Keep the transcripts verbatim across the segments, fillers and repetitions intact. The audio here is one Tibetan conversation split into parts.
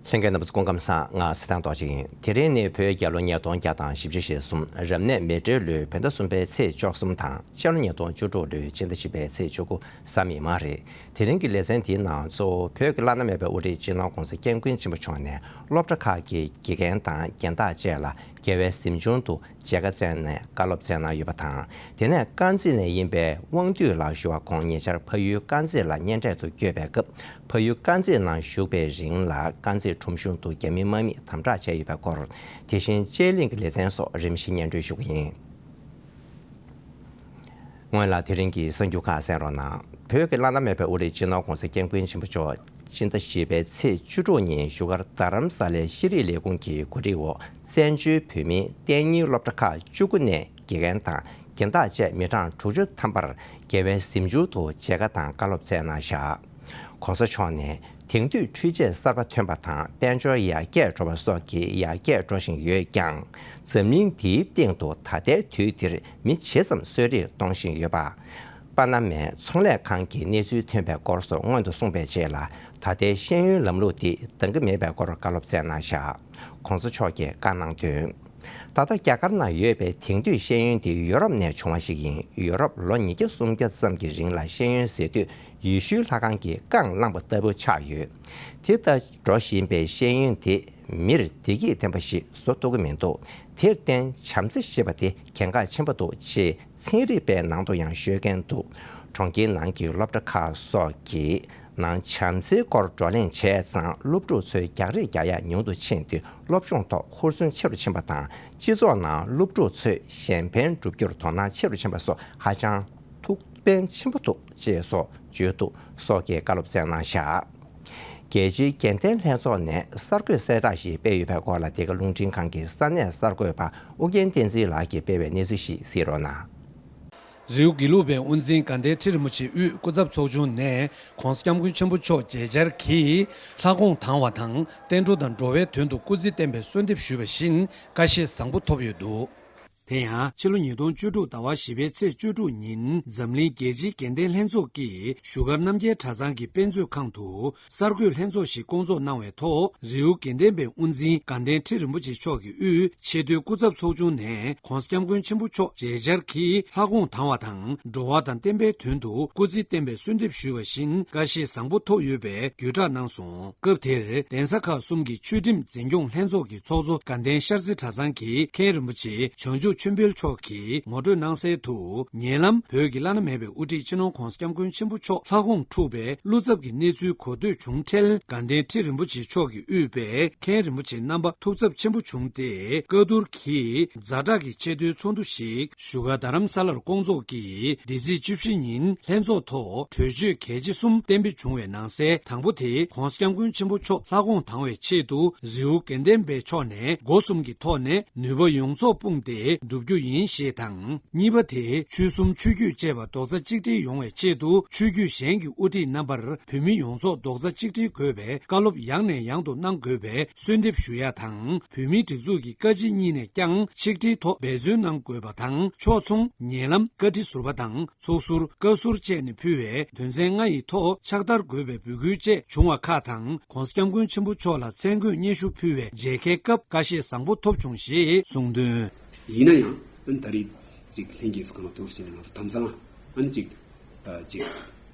ལྷན་རྒྱས་རྣམ་པ་ཚོ་སྐུ་ཁམས་བཟང་། ང་སི་ཐན་རྡོ་རྗེ་ཡིན། དེ་རིང་ནི་བོད་རྒྱལ་ལོ་ཉིས་སྟོང་བརྒྱ་དང་བཞི་བཅུ་ཞེ་གསུམ། རབ་གནས་མེ་སྤྲེལ་ལོའི་བོད་ཟླ་གསུམ་པའི་ཚེས་བཅུ་གསུམ་དང་། ཕྱི་ལོ་ཉིས་སྟོང་བཅུ་དྲུག་ལོའི་སྤྱི་ཟླ་བཞི་པའི་ཚེས་བཅུ་དགུ་གཟའ་མིག་དམར་རེད། དེ་རིང་གི་ལེ་ཚན་འདིའི་ནང་གཙོ་བོ་བོད་ཀྱི་བླ་ན་མེད་པའི་དབུ་ཁྲིད་སྤྱི་ནོར་༧གོང་ས་༧སྐྱབས་མགོན་ཆེན་པོ་མཆོག་ནས་སློབ་གྲྭ་ཁག་གི་དགེ་རྒན་དང་རྒན་བདག་བཅས་ལ་རྒྱལ་བའི་གཟིམ་ཆུང་དུ་མཇལ་ཁ་བསྩལ་ནས་བཀའ་སློབ་སྩལ་གནང་ཡོད་པ་དང་། དེ་ནས་དཀར་མཛེས་ནས་ཡིན་པའི་དབང་འདུས་ལགས་ཞུ་བ་ཁོང་ཉེ་ཆར་ཕ་ཡུལ་དཀར་མཛེས་ལ་གཉེན་འཕྲད་དུ་བསྐྱོད་པའི་སྐབས། ཕ་ཡུལ་དཀར་མཛེས་ནང་བཞུགས་པའི་རིང་ལ་དཀར་མཛེས་ཁྲོམ་གཞུང་དུ་རྒྱ་མི་དམག་མིས་དམ་དྲག་བྱས་ཡོད་པའི་སྐོར། དེ་བཞིན་དཔྱད་གླེང་གི་ལེ་ཚན་སོགས་རིམ་བཞིན་སྙན་སྒྲོན་ཞུ་གི་ཡིན། སྔོན་ལ་དེ་རིང་གི་གསར་འགྱུར་ཁག་གསན་རོགས་གནང་། བོད་ཀྱི་བླ་ན་མེད་པའི་དབུ་ཁྲིད་སྤྱི་ནོར་༧གོང་ས་༧སྐྱབས་མགོན་ཆེན་པོ་མཆོག་སྤྱི་ཟླ་བཞི་པའི་ཚེས་བཅུ་དྲུག་ཉིན་བཞུགས་སྒར་རྡ་རམ་ས་ལའི་ཤེས་རིག་ལས་ཁུངས་ཀྱི་གོ་སྒྲིག་འོག་བཙན་བྱོལ་བོད་མིའི་གཏན་ཉིན་སློབ་གྲྭ་ཁག་བཅུ་དགུ་ནས་དགེ་རྒན་དང་། རྒན་བདག་བཅས་མི་གྲངས་དྲུག་ཅུ་ཐམ་པར་རྒྱལ་བའི་གཟིམ་ཆུང་དུ་མཇལ་ཁ་དང་བཀའ་སློབ་སྩལ་གནང་བཞག། ྋགོང་ས་མཆོག་ནས་དེང་དུས་འཕྲུལ་ཆས་གསར་པ་ཐོན་པ་དང་དཔལ་འབྱོར་ཡར་རྒྱས་འགྲོ་བ་སོགས་ཀྱིས་ཡར་རྒྱས་འགྲོ་བཞིན་ཡོད་ཀྱང་། འཛམ་གླིང་འདིའི་སྟེང་དུ་ད་ལྟའི་དུས་འདིར་མི་ཇི་ཙམ་གསོད་རེས་གཏོང་བཞིན་ཡོད་པ། པ་ན་མའི་ཚོང་ལས་ཁང་གི་གནས་ཚུལ་ཐོན་པའི་སྐོར་སོགས་སྔོན་དུ་གསུངས་པའི་རྗེས་ལ། ད་ལྟའི་ཤེས་ཡོན་ལམ་ལུགས་འདི་འདང་གི་མེད་པའི་སྐོར་བཀའ་སློབ་སྩལ་གནང་བཞག། ྋགོང་ས་མཆོག་གིས་བཀའ་གནང་དོན། ད་ལྟ་རྒྱ་གར་ནང་ཡོད་པའི་དེང་དུས་ཤེས་ཡོན་དེ་ཡུ་རོབ་ནས་བྱུང་བ་ཞིག་ཡིན། ཡུ་རོབ་ལོ་ཉིས་བརྒྱ་སུམ་བརྒྱ་ཙམ་གྱི་རིང་ལ་ཤེས་ཡོན་ཟེར་དུས་ཡེ་ཤུའི་ལྷ་ཁང་གི་རྐང་བླངས་པ་ལྟ་བུ་ཆགས་ཡོད། དེ་ལྟར་འགྲོ་བཞིན་པའི་ཤེས་ཡོན་དེ་མིར་བདེ་སྐྱིད་ལྡན་པ་ཞིག་བཟོ་ཐུབ་ཀྱི་མི་འདུག། དེར་བརྟེན་བྱམས་བརྩེ་ཞེས་པ་དེ་གལ་འགངས་ཆེན་པོ་འདུག་ཅེས་ཚན་རིག་པའི་ནང་དུ་ཡང་ཤོད་མཁན་འདུག། གྲོང་ཁྱེར་ནང་གི་སློབ་གྲྭ་ཁག་སོགས་ཀྱི་ནང་བྱམས་བརྩེའི་སྐོར་བགྲོ་གླེང་བྱས་ཙང་། སློབ་ཕྲུག་ཚོའི་རྒྱག་རེས་རྒྱག་ཡ་ཉུང་དུ་ཕྱིན་ཏེ། སློབ་སྦྱོང་ཐོག་ཧུར་བརྩོན་ཆེ་རུ་ཕྱིན་པ་དང་། སྤྱི་ཚོགས་ནང་སློབ་ཕྲུག་ཚོས་གཞན་ཕན་བསྒྲུབ་རྒྱུར་དོ་སྣང་ཆེ་རུ་ཕྱིན་པ་སོགས་ཧ་ཅང་ཐུགས་ཕན་ཆེན་པོ་འདུག་ཅེས་སོགས་བརྗོད་འདུག་སོགས་ཀྱི་བཀའ་སློབ་སྩལ་གནང་བཞག། རྒྱལ་སྤྱིའི་དགེ་ལྡན་ལྷན་ཚོགས་ནས་གསར་འགོད་གསལ་བསྒྲགས་ཤིག་སྤེལ་ཡོད་པའི་སྐོར་ལ། འདི་ག་རླུང་འཕྲིན་ཁང་གི་ས་གནས་གསར་འགོད་པ་ཨུ་རྒྱན་བསྟན་འཛིན་ལགས་ཀྱིས་སྤེལ་བའི་གནས་ཚུལ་ཞིག་གཟིགས་རོགས་གནང་། རི་བོ་དགེ་ལུགས་པའི་དབུ་འཛིན་དགའ་ལྡན་ཁྲི་རིན་པོ་ཆེ་དབུས་སྐུ་ཚབ་ཚོགས་ཆུང་ནས་༧གོང་ས་༧སྐྱབས་མགོན་ཆེན་པོ་མཆོག་མཇལ་བཅར་གྱིས་ལྷ་དགོངས་དྭངས་བ་དང་བསྟན་འགྲོ་དང་འགྲོ་བའི་དོན་དུ་སྐུ་ཚེ་བརྟན་པའི་གསོལ་འདེབས་ཞུས་པ་བཞིན་བཀྲ་ཤིས་བཟང་པོ་ཐོབ་ཡོད་འདུག། དེ་ཡང་ཕྱི་ལོ་ཉིས་སྟོང་བཅུ་དྲུག་ཟླ་བ་བཞི་པའི་ཚེས་བཅུ་དྲུག་ཉིན་འཛམ་གླིང་རྒྱལ་སྤྱིའི་དགེ་ལྡན་ལྷན་ཚོགས་ཀྱིས་བཞུགས་སྒར་རྣམ་རྒྱལ་གྲྭ་ཚང་གི་དཔེ་མཛོད་ཁང་དུ་གསར་འགོད་ལྷན་ཚོགས་ཤིག་བསྐོང་ཚོགས་གནང་བའི་ཐོག། རི་བོ་དགེ་ལྡན་པའི་དབུ་འཛིན་དགའ་ལྡན་ཁྲི་རིན་པོ་ཆེ་མཆོག་གི་དབུས་ཆེས་མཐོའི་སྐུ་ཚབ་ཚོགས་ཆུང་ནས་༧གོང་ས་༧སྐྱབས་མགོན་ཆེན་པོ་མཆོག་མཇལ་བཅར་གྱིས་ལྷ་དགོངས་དྭངས་བ་དང་འགྲོ་བ་དང་བསྟན་པའི་དོན་དུ་སྐུ་ཚེ་བརྟན་པའི་གསོལ་འདེབས་ཞུས་པ་བཞིན་བཀྲ་ཤིས་བཟང་པོ་ཐོབ་ཡོད་པའི་བརྒྱུད་བསྒྲགས་གནང་སོང་། སྐབས་དེར་གདན་ས་ཁག་གསུམ་གྱི་ཆོས་ཁྲིམས་འཛིན་སྐྱོང་ལྷན་ཚོགས་ཀྱི་ཚོགས་གཙོ་དགའ་ལྡན་ཤར་རྩེ་གྲྭ་ཚང་གི་མཁན་རིན་པོ་ཆེ་བྱང་ཆུབ་ཆོས་འཕེལ་མཆོག་གིས་ངོ་སྤྲོད་གནང་གསལ་དུ། ཉེ་ལམ་བོད་ཀྱི་བླ་ན་མེད་པའི་དབུ་ཁྲིད་སྤྱི་ནོར་༧གོང་ས་༧སྐྱབས་མགོན་ཆེན་པོ་མཆོག་ལྷ་དགོངས་འཁྲུགས་པའི་བློ་འཚབ་ཀྱི་གནས་ཚུལ་གོ་ཐོས་བྱུང་འཕྲལ། དགའ་ལྡན་ཁྲི་རིན་པོ་ཆེ་མཆོག་གིས་དབུས་པའི་མཁན་རིན་པོ་ཆེ་རྣམ་པ་ཐུགས་འཚབ་ཆེན་པོ་བྱུང་སྟེ། བཀའ་བསྡུར་གྱིས་ཛ་དྲག་གི་ཆེས་མཐོའི་ཚོགས་འདུ་ཞིག་བཞུགས་སྒར་རྡ་རམ་ས་ལར་བསྐོང་ཚོགས་ཀྱིས། འདི་ཚེས་བཅུ་བཞི་ཉིན་ལྷན་ཚོགས་ཐོག་གྲོས་ཆོད་གལ་ཆེ་གསུམ་གཏན་འབེབས་བྱུང་བའི་ནང་གསལ་དང་པོ་དེ། ྋགོང་ས་༧སྐྱབས་མགོན་ཆེན་པོ་མཆོག་ལྷ་དགོངས་དྭངས་བའི་ཆེད་དུ་རི་བོ་དགེ་ལྡན་པའི་ཕྱོགས་ནས་སྒོ་གསུམ་གྱི་ཐོག་ནས་ནུས་པ་ཡོངས་རྫོགས་སྤུངས་ཏེ་བསྒྲུབ་རྒྱུ་ཡིན་ཞེས་དང་། གཉིས་པ་དེ། ཆོལ་གསུམ་ཆོས་བརྒྱུད་བཅས་པ་རྡོག་རྩ་གཅིག་སྒྲིལ་ཡོང་བའི་ཆེད་དུ། ཆོས་བརྒྱུད་གཞན་གྱི་དབུ་ཁྲིད་རྣམ་པར་བོད་མི་ཡོངས་རྫོགས་རྡོག་རྩ་གཅིག་སྒྲིལ་དགོས་པའི་བཀའ་སློབ་ཡང་ནས་ཡང་དུ་གནང་དགོས་པའི་གསོལ་འདེབས་ཞུ་ཡ་དང་། བོད་མིའི་སྒྲིག་འཛུགས་ཀྱི་བཀའ་སྤྱི་གཉིས་ནས་ཀྱང་ཆིག་སྒྲིལ་ཐོག་འབད་བརྩོན་གནང་དགོས་པ་དང་། ཕྱོགས་མཚུངས། ཉེ་ལམ་བཀའ་ཁྲི་ཟུར་པ་དང་། ཚོགས་ཟུར། བཀའ་ཟུར་བཅས་ནས་ཕུལ་བའི་དོན་ཚན་ལྔ་ཡི་ཐོག་ཕྱག་བསྟར་དགོས་པའི་འབོད་སྐུལ་བཅས་བྱུང་བ་ཁག་དང་། ྋགོང་ས་ྋསྐྱབས་མགོན་ཆེན་པོ་མཆོག་ལ་མཚན་བཀོད་སྙན་ཞུ་ཕུལ་བའི་མཇལ་ཁའི་སྐབས་བཀྲ་ཤིས་བཟང་པོ་ཐོབ་བྱུང་ཞེས་གསུངས་དོན། ཡིན་ན་ཡང་ཨ་ནི་ད་རེས་ཅིག་ལྷན་རྒྱས་སུ་གང་ལ་འདུག་ཟེར་ནས་ང་ཚོ་དམ་གཙང་ཨ་ནི་ཅིག་ཨ་ཅིག་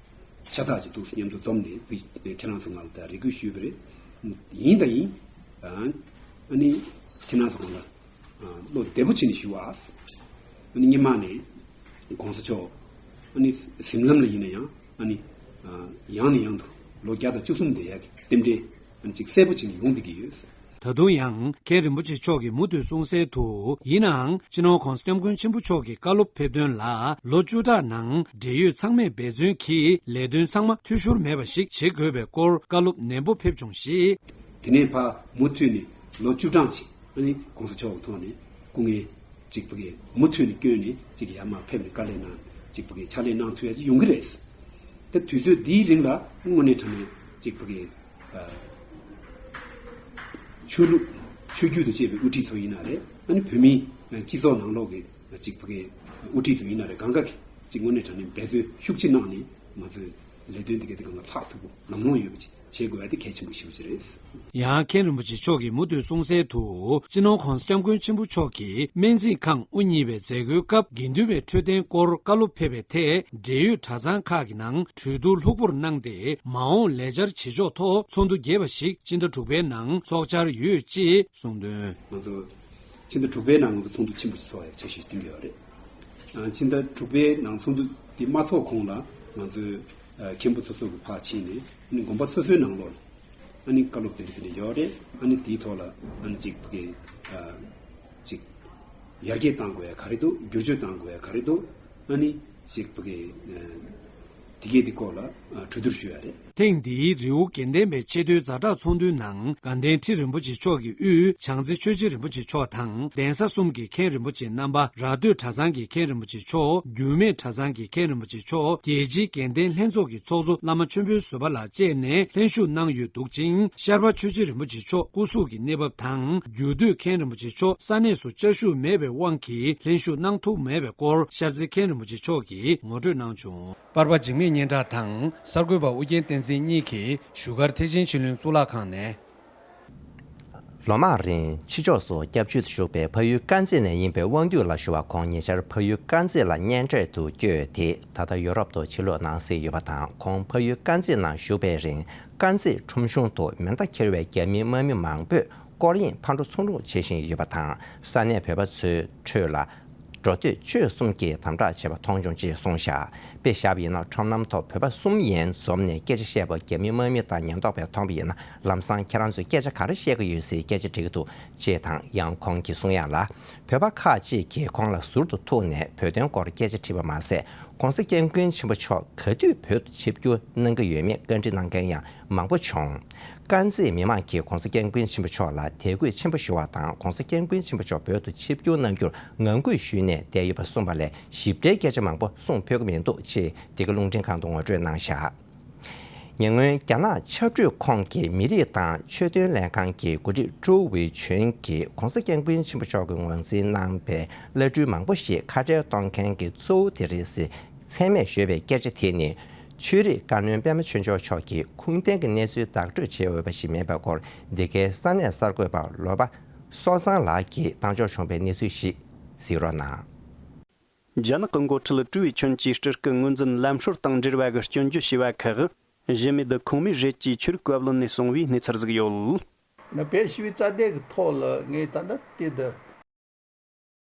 ཤ་སྟག་ཅིག་འདུག་ཟེར་མཉམ་དུ་འཛོམས་ནས་ཅིག་ཁྱེད་རང་ཚོ་ང་ལ་ད་རེ་སྐུལ་ཞུས་པ་རེད། ཡིན་ད་ཡིན། ཨ་ནི་ཁྱེད་རང་ཚོ་གང་ལ་བློ་བདེ་པོ་བྱས་ནས་ཞུ་ཨ། ཨ་ནི་སྔོན་མ་ནས་ྋགོང་ས་མཆོག་ཨ་ནི་གཟིམ་ལམ་ལ་ཡིན་ན་ཡང་ཨ་ནི་ཡང་ནས་ཡང་དུ་ལོ་བརྒྱ་དང་བཅུ་གསུམ་བསྡད་ཡག་གི་རྟེན་འབྲེལ་ཨ་ནི་ཅིག་གསལ་པོ་བྱས་ནས་ཡོང་བསྡད་ཀྱི་ཡོད། ད་དུང་ཡང་མཁན་རིན་པོ་ཆེ་མཆོག་གིས་མུ་མཐུད་གསུངས་གསལ་དུ། ཡིན་ནའང་སྤྱི་ནོར་༧གོང་ས་༧སྐྱབས་མགོན་ཆེན་པོ་མཆོག་གི་བཀའ་སློབ་ཕེབས་དོན་ལ་ལོ་བཅུ་ཕྲག་ནང་འབྲེལ་ཡོད་ཚང་མས་འབད་བརྩོན་གྱིས་ལས་དོན་ཚང་མ་འཐུས་ཤོར་མེད་པ་ཞིག་བྱེད་དགོས་པའི་སྐོར་བཀའ་སློབ་ནན་པོ་ཕེབས་བྱུང་ཞེས། དེ་ནས་ཕར་མུ་མཐུད་ནས་ལོ་བཅུ་གྲངས་ཤིག་ཨ་ནི་༧གོང་ས་མཆོག་གི་ཐོག་ནས་སྐུ་ངལ་ཅིག་ཕ་གི་མུ་མཐུད་ནས་བསྐྱོན་ནས་ཅིག་ཡར་མར་ཕེབས་ནས་དཀའ་ལས་གནང་ཅིག་ཕ་གི་ཕྱག་ལས་གནང་ཐུབ་ཡ་ཅིག་ཡོང་གི་རེད། ད་དུས་ཚོད་འདིའི་རིང་ལ་དངོས་གནས་དྲང་གནས་ཅིག་ཕ་གི་ཨ་ཆོས་ལུགས་ཆོས་བརྒྱུད་དང་བཅས་པའི་དབུ་ཁྲིད་ཚོ་ཡིན་ན་རེད། ཨ་ནི་བོད་མིའི་སྤྱི་ཚོགས་ནང་ལོགས་ཀྱི་ཅིག་ཕ་གི་དབུ་ཁྲིད་ཚོ་ཡིན་ན་རེད། གང་ག་གི་ཅིག་དངོས་གནས་དྲང་གནས་འབད་བརྩོན་ཤུགས་ཆེ་གནང་ནས་ང་ཚོས་ ལས་དོན་དེ་གའི་དེ་གང་ལ་ཚགས་ཐུབ་པོ་ལམ་ལྷོང་ཡོད་པ་ཅིག་བྱེད་དགོས་ཡ་དེ་གལ་ཆེན་པོ་ཞེ་པོ་ཅིག་རེད། ཡང་མཁན་རིན་པོ་ཆེ་མཆོག་གིས་མུ་མཐུད་གསུངས་གསལ་དུ། སྤྱི་ནོར་༸གོང་ས་༸སྐྱབས་མགོན་ཆེན་པོ་མཆོག་གིས་སྨན་རྩིས་ཁང་དབུ་བརྙེས་པའི་མཛད་སྒོའི་སྐབས་དགེ་འདུན་པའི་འཕྲོད་བསྟེན་སྐོར་བཀའ་སློབ་ཕེབས་པའི་ཐད། འབྲེལ་ཡོད་གྲྭ་ཚང་ཁག་གི་ནང་གྲོས་བསྡུར་ལྷུག་པོར་གནང་སྟེ། མ་འོངས་ལས་འཆར་བྱེད་ཕྱོགས་ཐོག་ཚོགས་འདུ་རྒྱས་པ་ཞིག་སྤྱི་ཟླ་དྲུག་པའི་ནང་ཚོགས་འཆར་ཡོད་ཅེས་གསུངས་དོན། ང་ཚོ་ཕྱི་ཟླ་དྲུག་པའི་ནང་ང་ཚོ་ཚོགས་འདུ་ཆེན་པོ་ཞིག་ཚོགས་ཡག་འཆར་གཞི་ཞིག་བཏིང་གི་ཡོད་རེད། ཨ། ཕྱི་ཟླ་དྲུག་པའི་ནང་ཚོགས་འདུ་དེ་མ་ཚོགས་གོང་ལ་ང་ཚོས་ཨ། མཁན་པོ་སོ་སོ་གི་ཕར་ཕྱིན་ནས་ཨ་ནི་དགོན་པ་སོ་སོའི་ནང་ལོགས་ལ་ཨ་ནི་བཀའ་སློབ་དེ་འདྲ་དེ་འདྲ་ཡོད་རེད། ཨ་ནི་དེའི་ཐོག་ལ་ཨ་ནི་ཅིག་ཕ་གི་ཨ། ཅིག་ཡར་རྒྱས་གཏང་དགོས་ཡ་ག་རེ་འདུག་བསྒྱུར་བཅོས་གཏང་དགོས་ཡ་ག་རེ་འདུག་ཨ་ནི་ཅིག་ཕ་གི་ཨ། དེ་གའི་དེ་སྐོར་ལ་ཨ། གྲོས་བསྡུར་ཞུ་ཡ་རེད། ཐེངས་འདིའི་རི་བོ་དགེ་ལྡན་པའི་ཆེས་མཐོའི་ཛ་དྲག་ཚོགས་འདུའི་ནང་དགའ་ལྡན་ཁྲི་རིན་པོ་ཆེ་མཆོག་གི་དབུས་བྱང་རྩེ་ཆོས་རྗེ་རིན་པོ་ཆེ་མཆོག་དང་གདན་ས་གསུམ་གྱི་མཁན་རིན་པོ་ཆེ་རྣམ་པ། ར་སྟོད་གྲྭ་ཚང་གི་མཁན་རིན་པོ་ཆེ་མཆོག་འགྱུར་མེད་གྲྭ་ཚང་གི་མཁན་རིན་པོ་ཆེ་མཆོག་རྒྱལ་སྤྱིའི་དགེ་ལྡན་ལྷན་ཚོགས་ཀྱི་ཚོགས་གཙོ་བླ་མ་ཆོས་འཕེལ་བཟོད་པ་ལགས་བཅས་ནས་ལྷན་ཞུགས་གནང་ཡོད་འདུག་ཅིང་། ཤར་པ་ཆོས་རྗེ་རིན་པོ་ཆེ་མཆོག་སྐུ་གཟུགས་ཀྱི་གནས་བབ་དང་རྒྱུད་སྟོད་མཁན་རིན་པོ་ཆེ་མཆོག་ས་གནས་སུ་བཅའ་བཞུགས་མེད་པའི་དབང་གིས་ལྷན་ཞུགས་གནང་ཐུབ་མེད་པའི་སྐོར་ཤར་རྩེ་མཁན་རིན་པོ་ཆེ་མཆོག་གིས་ངོ་སྤྲོད་གནང་བྱུང་། པར་པ་འཇིགས་མེད་སྙན་གྲགས་དང་གསར་འགོད་པ་ཨུ་རྒྱན་བསྟན་འཛིན་གཉིས་ཀྱིས་བཞུགས་སྒར་ཐེག་ཆེན་ཆོས་གླིང་གཙུག་ལག་ཁང་ནས། ལོ་མང་རིང་ཕྱི་ཕྱོགས་སུ་སྐྱབས་བཅོལ་དུ་བཞུགས་པའི་ཕ་ཡུལ་དཀར་མཛེས་ནས་ཡིན་པའི་དབང་འདུས་ལགས་ཞུ་བ་ཁོང་ཉེ་ཆར་ཕ་ཡུལ་དཀར་མཛེས་ལ་གཉེན་འཕྲད་དུ་བསྐྱོད་དེ། ད་ལྟ་ཡོ་རོབ་ཏུ་ཕྱིར་ལོག་གནང་སྲིད་ཡོད་པ་དང་། ཁོང་ཕ་ཡུལ་དཀར་མཛེས་ནང་བཞུགས་པའི་རིང་། དཀར་མཛེས་ཁྲོམ་གཞུང་དུ་མེ་མདའ་འཁྱེར་བའི་རྒྱ་མིའི་དམག་མི་མང་པོས་སྐོར་གཡེང་ཕར་འགྲོ་ཚུར་འགྲོ་བྱེད་བཞིན་ཡོད་པ་དང་། ས་གནས་བོད་པ་ཚོའི་ཁྲོད་ལ། འགྲོ་སྡོད་ཆོས་གསུམ་གྱི་དམ་དྲག་བྱས་པ་མཐོང་བྱུང་ཅེས་གསུངས་བཞག་དཔེ་བཞག་པ་ཡིན་ན། ཁྲོམ་ལམ་ཐོག་བོད་པ་གསུམ་ཡན་འཛོམས་ནས་སྐད་ཆ་བཤད་པ། རྒྱ་མི་དམག་མི་དང་ཉེན་རྟོག་པས་མཐོང་བ་ཡིན་ན། ལམ་སང་ཁྱེད་རང་ཚོས་སྐད་ཆ་ག་རེ་བཤད་ཀྱི་ཡོད་ཟེར་སྐད་ཆ་དྲི་གི་འདུག་ཅེས་དང་། ཡང་ཁོང་གིས་གསུང་ཡག་ལ། བོད་པ་ཁག་ཅིག་གིས་ཁོང་ལ་ཟུར་དུ་ཐུག་ནས་བོད་དོན་སྐོར་སྐད་ཆ་དྲིས་པ་མ་ཟད། ྋགོང་ས་ྋསྐྱབས་མགོན་ཆེན་པོ་མཆོག་ག་དུས་བོད་དུ་ཆིབས་བསྒྱུར་གནང་གི་ཡོད་མེད་བཀའ་འདྲི་གནང་མཁན་ཡང་མང་པོ་བྱུང་། དཀར་མཛེས་མི་མང་གིས་ྋགོང་ས་ྋསྐྱབས་མགོན་ཆེན་པོ་མཆོག་ལ་དད་གུས་ཆེན་པོ་ཞུ་བ་དང་། ྋགོང་ས་ྋསྐྱབས་མགོན་ཆེན་པོ་མཆོག་བོད་དུ་ཆིབས་བསྒྱུར་གནང་རྒྱུར་ངང་སྒུག་ཞུས་ནས་བསྡད་ཡོད་པ་གསུངས་པ་ལས། ཞིབ་ཕྲའི་སྐད་ཆ་མང་པོ་གསུང་ཕོད་ཀྱི་མི་འདུག་ཅེས་འདི་ག་རླུང་འཕྲིན་ཁང་དུ་ངོ་སྤྲོད་གནང་བཞག་ཉེ་སྔོན་རྒྱ་ནག་ཆབ་གྲོས་ཁོངས་ཀྱི་མི་རིགས་དང་ཆོས་དོན་ལྷན་ཁང་གི་འགོ་ཁྲིད་ཀྲོའུ་ཝེ་ཆུན་གྱིས་ྋགོང་ས་ྋསྐྱབས་མགོན་ཆེན་པོ་མཆོག་གིས་ངོས་འཛིན་གནང་པའི་བླ་སྤྲུལ་མང་པོ་ཞིག་ཁ་བྲལ་གཏོང་མཁན་གྱི་གཙོ་བོ་དེ་རེད་ཟེར། མཚན་སྨད་ཞུས་པའི་སྐད་ཆ་དེ་ནི། ཆོས་རིག་བཀའ་བློན་པད་མ་ཆོས་འབྱོར་མཆོག་གིས་ཁུངས་ལྡན་གྱི་གནས་ཚུལ་བདག་སྤྲོད་བྱེད་འོས་པ་ཞིག་མེད་པའི་སྐོར། འདི་གའི་ས་གནས་གསར་འགོད་པ་ལོ་པ་སོ་བཟང་ལགས་ཀྱིས་བཏང་འབྱོར་བྱུང་བའི་གནས་ཚུལ་ཞིག་གཟིགས་རོགས་གནང་། རྒྱ་ནག་གི་འགོ་ཁྲིད་ཀྲུའུ་ཝེ་ཆུན་གྱིས་སྤྲུལ་སྐུ་ངོས་འཛིན་ལམ་སྲོལ་དང་འབྲེལ་བ་གི་སྐྱོན་བརྗོད་བྱས་པ་ཁག་གཞི་མེད་དུ་ཁུངས་མེད་རེད་ཅེས་ཆོས་རིག་བཀའ་བློན་ནས་གསུངས་པའི་གནས་ཚུལ་ཟིག་ཡོད། ན་བོད་ཞི་བའི་རྩ་དོན་གྱི་ཐོག་ལ་ངས་ད་ལྟ་དེ་འདི།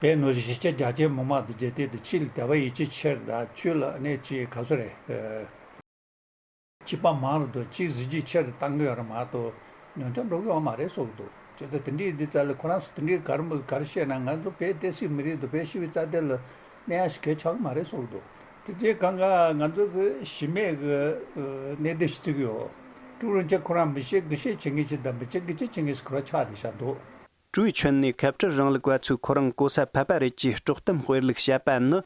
བོད་ནང་གཞིས་བྱེས་རྒྱ་ཆེ་མི་མང་དང་མཇལ་དུས་དུ་ཆོས་ལ་དད་པ་ཡིད་ཆེས་ཆེར་དང་། ཆོས་ལ་གནས་ཆེ་ག་ཚོད་རེད། ཆོས་པ་མང་རུ་དང་ཆོས་གཟི་བརྗིད་ཆེ་རུ་བཏང་གི་ཡོད་རེད་མ་གཏོགས་ཉམས་ཆག་འགྲོ་གི་ཡོད་མ་རེད་བསམ་གི་འདུག་བྱས་ཙང་དེ་འདྲའི་འདི་རྩ་ལ་ཁོ་རང་ཚོ་དེ་འདྲའི་ག་རེ་མི་ག་རེ་བཤད་ན། ང་ཚོ་བོད་བསྟན་སྲིད་མི་རིགས་དང་བོད་ཞི་བའི་རྩ་དོན་ལ་གནས་ཡ་ཞིག་གལ་ཆགས་གི་མ་རེད་བསམ་གི་འདུག་དེ་རྗེས་གང་ག་ང་ཚོ་གི་གཞི་མེད་གི་གནད་དོན་ཞིག་བརྩི་གི་ཡོད། ཀྲུའུ་རིན་ཆེན་ཁོ་རང་མི་བཤད་དགུ་བཤད་བྱེད་མཁན་ཞིག་དང་མི་བྱེད་དགུ་བཤད་བྱེད་མཁན་ཞིག་ཁོ་རང་ཆགས་བསྡད་བཞག་འདུག་ཀྲུའུ་ཆོན་ནས་ཁ་བྲལ་རིང་ལུགས་པ་ཚོས་ཁོ་རང་གོ་ས་ཕལ་པ་རེད་ཅེས་དཀྲོག་གཏམ་སྤེལ་ལུགས་བཤད་པ་ནི་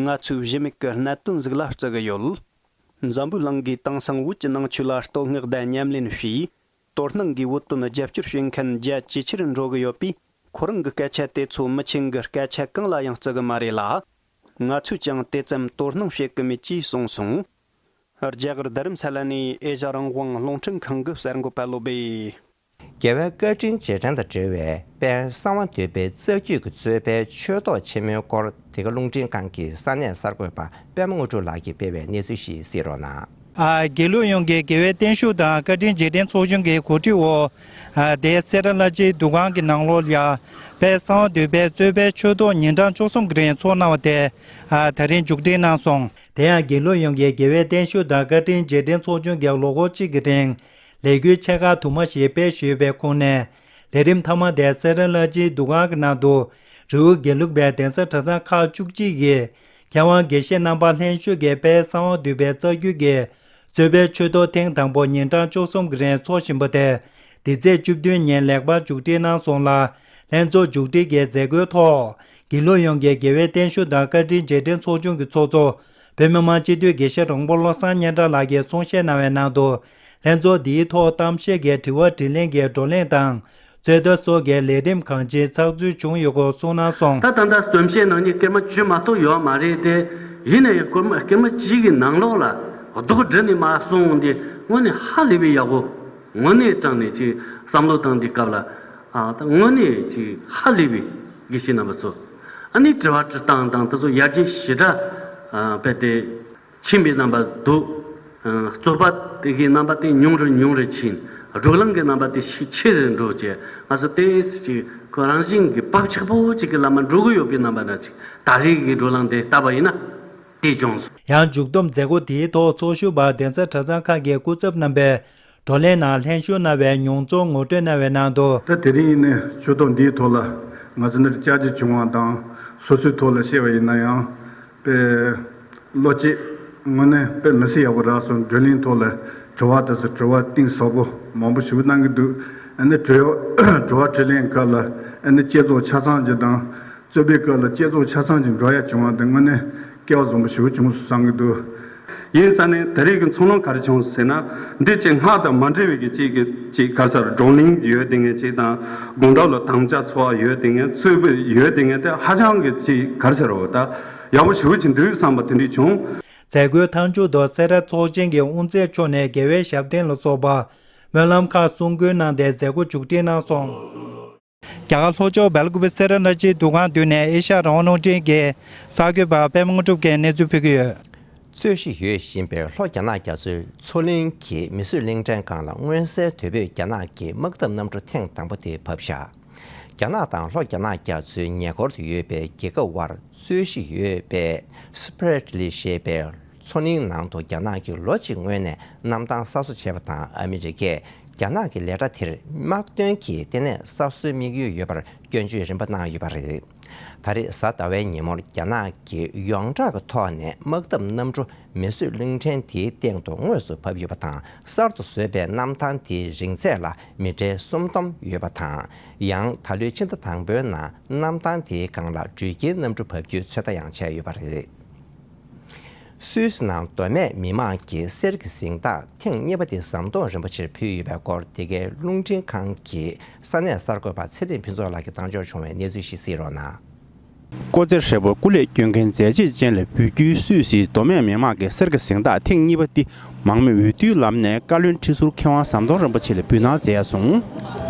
ང་ཚོའི་གཞི་མེད་ཀྱི་གནད་དོན་ཟིག་ལ་བརྩི་གི་ཡོད། འཛམ་བུའི་གླིང་གིས་དེང་སང་བོད་ཀྱི་ནང་ཆོས་ལ་བསྟོད་བསྔགས་དང་ཉམས་ལེན་བྱས། དོ་སྣང་གིས་བོད་དོན་རྒྱབ་སྐྱོར་བྱེད་མཁན་རྒྱ་ཇེ་ཆེར་འགྲོ་གི་ཡོད་པས། ཁོ་རང་གི་སྐད་ཆ་དེ་ཚོ་མི་ཆེན་གྱི་སྐད་ཆ་གང་ལ་ཡང་བརྩི་གི་མ་རེད་ལ། ང་ཚོས་ཀྱང་དེ་ཙམ་དོ་སྣང་བྱེད་ཀྱི་མེད་ཅེས་གསུངས་སོང་། རྒྱ་གར་རྡ་རམ་ས་ལ་ནས་ཨེ་ཤ་རང་དབང་རླུང་འཕྲིན་ཁང་གི་གསར་འགོད་པ་བློ་སྦེ། རྒྱལ་བའི་བཀའ་དྲིན་རྗེས་དྲན་དང་འབྲེལ་བའི་དཔལ་གསང་བ་འདུས་པའི་རྩ་རྒྱུད་ཀྱི་རྩོད་པའི་ཆོས་ཐོག་ཆེན་མོའི་སྐོར། འདི་ག་རླུང་འཕྲིན་ཁང་གི་ས་གནས་གསར་འགོད་པ་པད་མ་དངོས་གྲུབ་ལགས་ཀྱིས་སྤེལ་བའི་གནས་ཚུལ་ཞིག་གཟིགས་རོགས་གནང་། ཨ། དགེ་ལུགས་ཡོངས་ཀྱི་དགེ་བའི་བསྟན་བཅོས་དང་བཀའ་དྲིན་རྗེས་དྲན་ཚོགས་ཆུང་གི་གོ་སྒྲིག་འོག་ཨ། དེ་སེ་ར་ལ་ཅིའི་འདུ་ཁང་གི་ནང་ལོགས་ལ་ཡ། དཔལ་གསང་བ་འདུས་པའི་རྩོད་པའི་ཆོས་ཐོག་ཉིན་གྲངས་བཅུ་གསུམ་གྱི་རིང་ཚོགས་གནང་བ་དེ་ཨ། ད་རིང་མཇུག་སྒྲིལ་གནང་སོང་། དེ་ཡང་དགེ་ལུགས་ཡོངས་ཀྱི་དགེ་བའི་བསྟན་བཅོས་དང་བཀའ་དྲིན་རྗེས་དྲན་ཚོགས་ཆུང་གིས་ལོ་འཁོར་གཅིག་གི་རིང་ལས་འགུལ་ཆེ་ཁག་དུ་མ་ཞིག་སྤེལ་ཞུས་པའི་ཁོངས་ནས། ལས་རིམ་མཐའ་མ་དེ་སེ་ར་ལ་ཅིའི་འདུ་ཁང་གི་ནང་དུ་རི་བོ་དགེ་ལུགས་པའི་གདན་ས་གྲྭ་ཚང་ཁག་བཅུ་གཅིག་གི་མཁས་དབང་དགེ་བཤེས་རྣམ་པ་ལྷན་ཞུགས་ཀྱིས་དཔལ་གསང་བ་འདུས་པའི་རྩ་རྒྱུད་ཀྱི་རྩོད་པའི་ཆོས་ཐོག་ཐེངས་དང་པོ་ཉིན་གྲངས་བཅུ་གསུམ་གྱི་རིང་འཚོགས་བཞིན་པ་དེ། འདི་ཚེས་བཅུ་བདུན་ཉིན་ལེགས་པར་མཇུག་སྒྲིལ་གནང་སོང་ལ། ལྷན་ཚོགས་མཇུག་སྒྲིལ་གྱི་མཛད་སྒོའི་ཐོག་དགེ་ལུགས་ཡོངས་ཀྱི་དགེ་བའི་བསྟན་བཅོས་དང་བཀའ་དྲིན་རྗེས་དྲན་ཚོགས་ཆུང་གི་ཚོགས་གཙོ། བོད་མི་མང་སྤྱི་འཐུས་དགེ་བཤེས་རོང་པོ་བློ་བཟང་སྙན་གྲགས་ལགས་ཀྱིས་གསུང་བཤད་གནང་བའི་ནང་དུ། ལྷན་ཚོགས་འདིའི་ཐོག་གཏམ་བཤད་ཀྱི་དྲི་བ་དྲིས་ལན་གྱི་བགྲོ་གླེང་དང་། རྩོད་ཟླ་སོགས་ཀྱི་ལས་རིམ་གང་ཅིའི་ཚགས་ཚུད་བྱུང་ཡོད་སྐོར་གསུངས་གནང་སོང་། ད་ད་ལྟ་རྩོམ་བཤད་གནང་མཁན་སྐར་མ་བཅུ་མ་གཏོགས་ཡོད་མ་རེད་དེ། ཡིན་ན་ཡང་སྐར་མ་སྐར་མ་གཅིག་གི་ནང་ལོགས་ལ་ ལྡོག་འདྲི་ནས་མར་སོང་འདི་དངོས་གནས་ཧ་ལས་པའི་ཡག་པོ། དངོས་གནས་དྲང་གནས་ཅིག་བསམ་བློ་བཏང་དུས་སྐབས་ལ། ཨ་ད་དངོས་གནས་ཅིག་ཧ་ལས་པའི་དགེ་བཤེས་རྣམ་པ་ཚོ། ཨ་ནི་དྲི་བ་དྲི་སྟངས་དང་དེ་ཚོ་ཡར་རྒྱས་ཞེ་དྲག་ཨ་དཔེ་དེ་ཕྱིན་པའི་རྣམ་པ་འདུག་ཨ་རྩོད་པ་དེ་གི་རྣམ་པ་དེ་ཉུང་རུ་ཉུང་རུ་ཕྱིན། བགྲོ་གླེང་གི་རྣམ་པ་དེ་ཞིག་ཆེ་རུ་འགྲོ་བྱས། ང་ཚོ་ཏོག་ཙམ་ཅིག་ཁོ་རང་བཞིན་གྱི་བབ་ཆགས་པོ་ཅིག་གི་ལམ་མ་འགྲོ་གི་ཡོད་པའི་རྣམ་པ་འདྲ་ཅིག་ད་རེས་ཀྱི་བགྲོ་གླེང་དེ་བལྟས་པ་ཡིན་ན། དེ་བྱུང་སོང་། ཡང་མཇུག་བསྡོམས་མཛད་སྒོ་དེའི་ཐོག་ཚོགས་ཞུགས་པ་གདན་ས་གྲྭ་ཚང་ཁག་གི་སྐུ་ཚབ་རྣམ་པས་བགྲོ་གླེང་ནང་ལྷན་ཞུགས་གནང་བའི་མྱོང་ཚོར་ངོ་སྤྲོད་གནང་བའི་ནང་དུ། ད་དེ་རིང་ནས་ཆོས་ཐོག་འདིའི་ཐོག་ལ་ང་ཚོ་ནི་བཅར་རྒྱུ་བྱུང་བ་དང་སོ་སོའི་ཐོག་ལ་བཤད་པ་ཡིན་ན་ཡང་། དཔེ་བློ་སྐྱེད་དངོས་གནས་དཔེ་མི་སྲིད་ཡག་པོ་རག་སོང་། བགྲོ་གླེང་ཐོག་ལ་དྲི་བ་དེ་ཚོ་དྲི་བ་གཏིང་ཟབ་པོ་མང་པོ་ཞིག་གནང་གི་འདུག་ཨ་ནི་དྲི་དྲི་བ་དྲིས་ལན་སྐབས་ལ་ཨ་ནི་བསྐྱེད་རྫོགས་ཆ་ཚང་གི་དང་། རྩོད་པའི་སྐབས་ལ་བསྐྱེད་རྫོགས་ཆ་ཚང་གཅིག་འགྲོ་ཡ་བྱུང་བ་དེ་དངོས་གནས་སྐལ་བ་བཟང་པོ་ཞེ་པོ་བྱུང་སོང་བསམ་གྱི་འདུག་ཡིན་ཙང་ནས་ད་རེས་ཀྱི་ཚོགས་ལམ་ག་རེ་བྱུང་ཟེར་ན། འདི་ཅིག་སྔར་དང་མ་འདྲ་བའི་གི་ཅིག་གི་ཅིག་ག་རེ་ཟེར། བགྲོ་གླེང་ཡོད་དེ་ངས་ཅིག་དང་། དགོང་དག་ལ་དམ་བཅའ་ཚོགས་ཡོད་དེ་ངས། རྩོད་པ་ཡོད་དེ་ངས། དེ་ཧ་ཅང་གི་ཅིག་ག་རེ་ཟེར་རོ། ད་ཡག་པོ་ཞེ་པོ་ཅིག་འདུག་བསམ་པ་དེ་འདྲ་བྱུང་། མཛད་སྒོའི་མཐའ་མཇུག་ཏུ་སེ་ར་ཚོགས་ཆེན་གྱི་དབུ་མཛད་མཆོག་ནས་རྒྱལ་བའི་ཞབས་བརྟན་ལ་སོགས་པ་སྨོན་ལམ་ཁག་གསུང་བསྐུལ་གནང་སྟེ་མཛད་སྒོ་མཇུག་སྒྲིལ་གནང་སོང་། རྒྱ་གར་ལྷོ་ཕྱོགས་སྦེལ་ཀོབ་སེ་ར་ན་ཆི་འདུ་ཁང་མདུན་ནས་ཨེ་ཤ་ཡ་རང་དབང་རླུང་འཕྲིན་གྱི་གསར་འགོད་པ་པད་མ་དངོས་གྲུབ་ཀྱིས་གནས་ཚུལ་ཕུལ་གྱི་ཡོད། རྩོད་གཞི་ཡོད་བཞིན་པའི་ལྷོ་རྒྱ་ནག་རྒྱ་མཚོའི་མཚོ་གླིང་གི་མིས་བཟོས་གླིང་ཕྲན་སྒང་ལ་མངོན་གསལ་དོད་པོས་རྒྱ་ནག་གི་དམག་འཐབ་གནམ་གྲུ་ཐེངས་དང་པོ་དེ་བབས་བཞག་རྒྱ་ནག་དང་ལྷོ་རྒྱ་ནག་རྒྱ་མཚོའི་ཉེ་འཁོར་དུ་ཡོད་པའི་རྒྱལ་ཁབ་དབར་རྩོད་གཞི་ཡོད་པའི་སི་པེ་རེ་ལི་ཞེས་པའི་མཚོ་གླིང་ནང་དུ་རྒྱ་ནག་གིས་ལོ་གཅིག་སྔོན་ནས་གནམ་ཐང་གསར་བཟོ་བྱས་པ་དང་། ཨ་མི་རི་ཀས་རྒྱ་ནག་གི་ལས་གྲྭ་དེར་དམག་དོན་གྱི་ལྟེ་གནས་གསར་བཟོའི་དམིགས་ཡུལ་ཡོད་པར་སྐྱོན་བརྗོད་རིམ་པ་གནང་ཡོད་པ་རེད། ད་རེས་གཟའ་ཟླ་བའི་ཉིན་མོར་རྒྱ་ནག་གིས་ཡོངས་གྲགས་ཀྱི་ཐོག་ནས་དམག་འཐབ་གནམ་གྲུ་མིས་བཟོས་གླིང་ཕྲན་དེའི་སྟེང་དུ་དངོས་སུ་བབས་ཡོད་པ་དང་། གསར་དུ་བཟོས་པའི་གནམ་ཐང་དེའི་རིང་ཚད་ལ་མི་ཊར་སུམ་སྟོང་ཡོད་པ་དང་། ཡང་ད་ལོའི་ཕྱི་ཟླ་དང་པོའི་ནང་གནམ་ཐང་དེའི་སྒང་ལ་དྲོད་སྐྱེལ་གནམ་གྲུ་བབས་རྒྱུའི་ཚོད་ལྟ་ཡང་བྱས་ཡོད་པ་རེད། སུད་སི་ནང་མདོ་སྨད་མི་མང་གིས་གསེར་གྱི་གཟེངས་རྟགས་ཐེངས་གཉིས་པ་དེ་ཟམ་གདོང་རིན་པོ་ཆེར་ཕུལ་ཡོད་པའི་སྐོར། དེ་གའི་རླུང་འཕྲིན་ཁང་གི་ས་གནས་གསར་འགོད་པ་ཚེ་རིང་ཕུན་ཚོགས་ལགས་ཀྱིས་བཏང་འབྱོར་བྱུང་བའི་གནས་ཚུལ་ཞིག་གཟིགས་རོགས་གནང་། སྐུ་ཚེ་ཧྲིལ་པོར་སྐུ་ལས་བསྐྱོན་མཁན་མཛད་རྗེས་ཅན་ལ་འབུལ་རྒྱུའི་སུད་སིའི་མདོ་སྨད་མི་མང་གིས་གསེར་གྱི་གཟེངས་རྟགས་ཐེངས་གཉིས་པ་འདི་མང་མོས་འོས་བསྡུའི་ལམ་ནས་བཀའ་བློན་ཁྲི་ཟུར་མཁས་དབང་ཟམ་གདོང་རིན་པོ་ཆེ་ལ་འབུལ་གནང་མཛད་སོང་།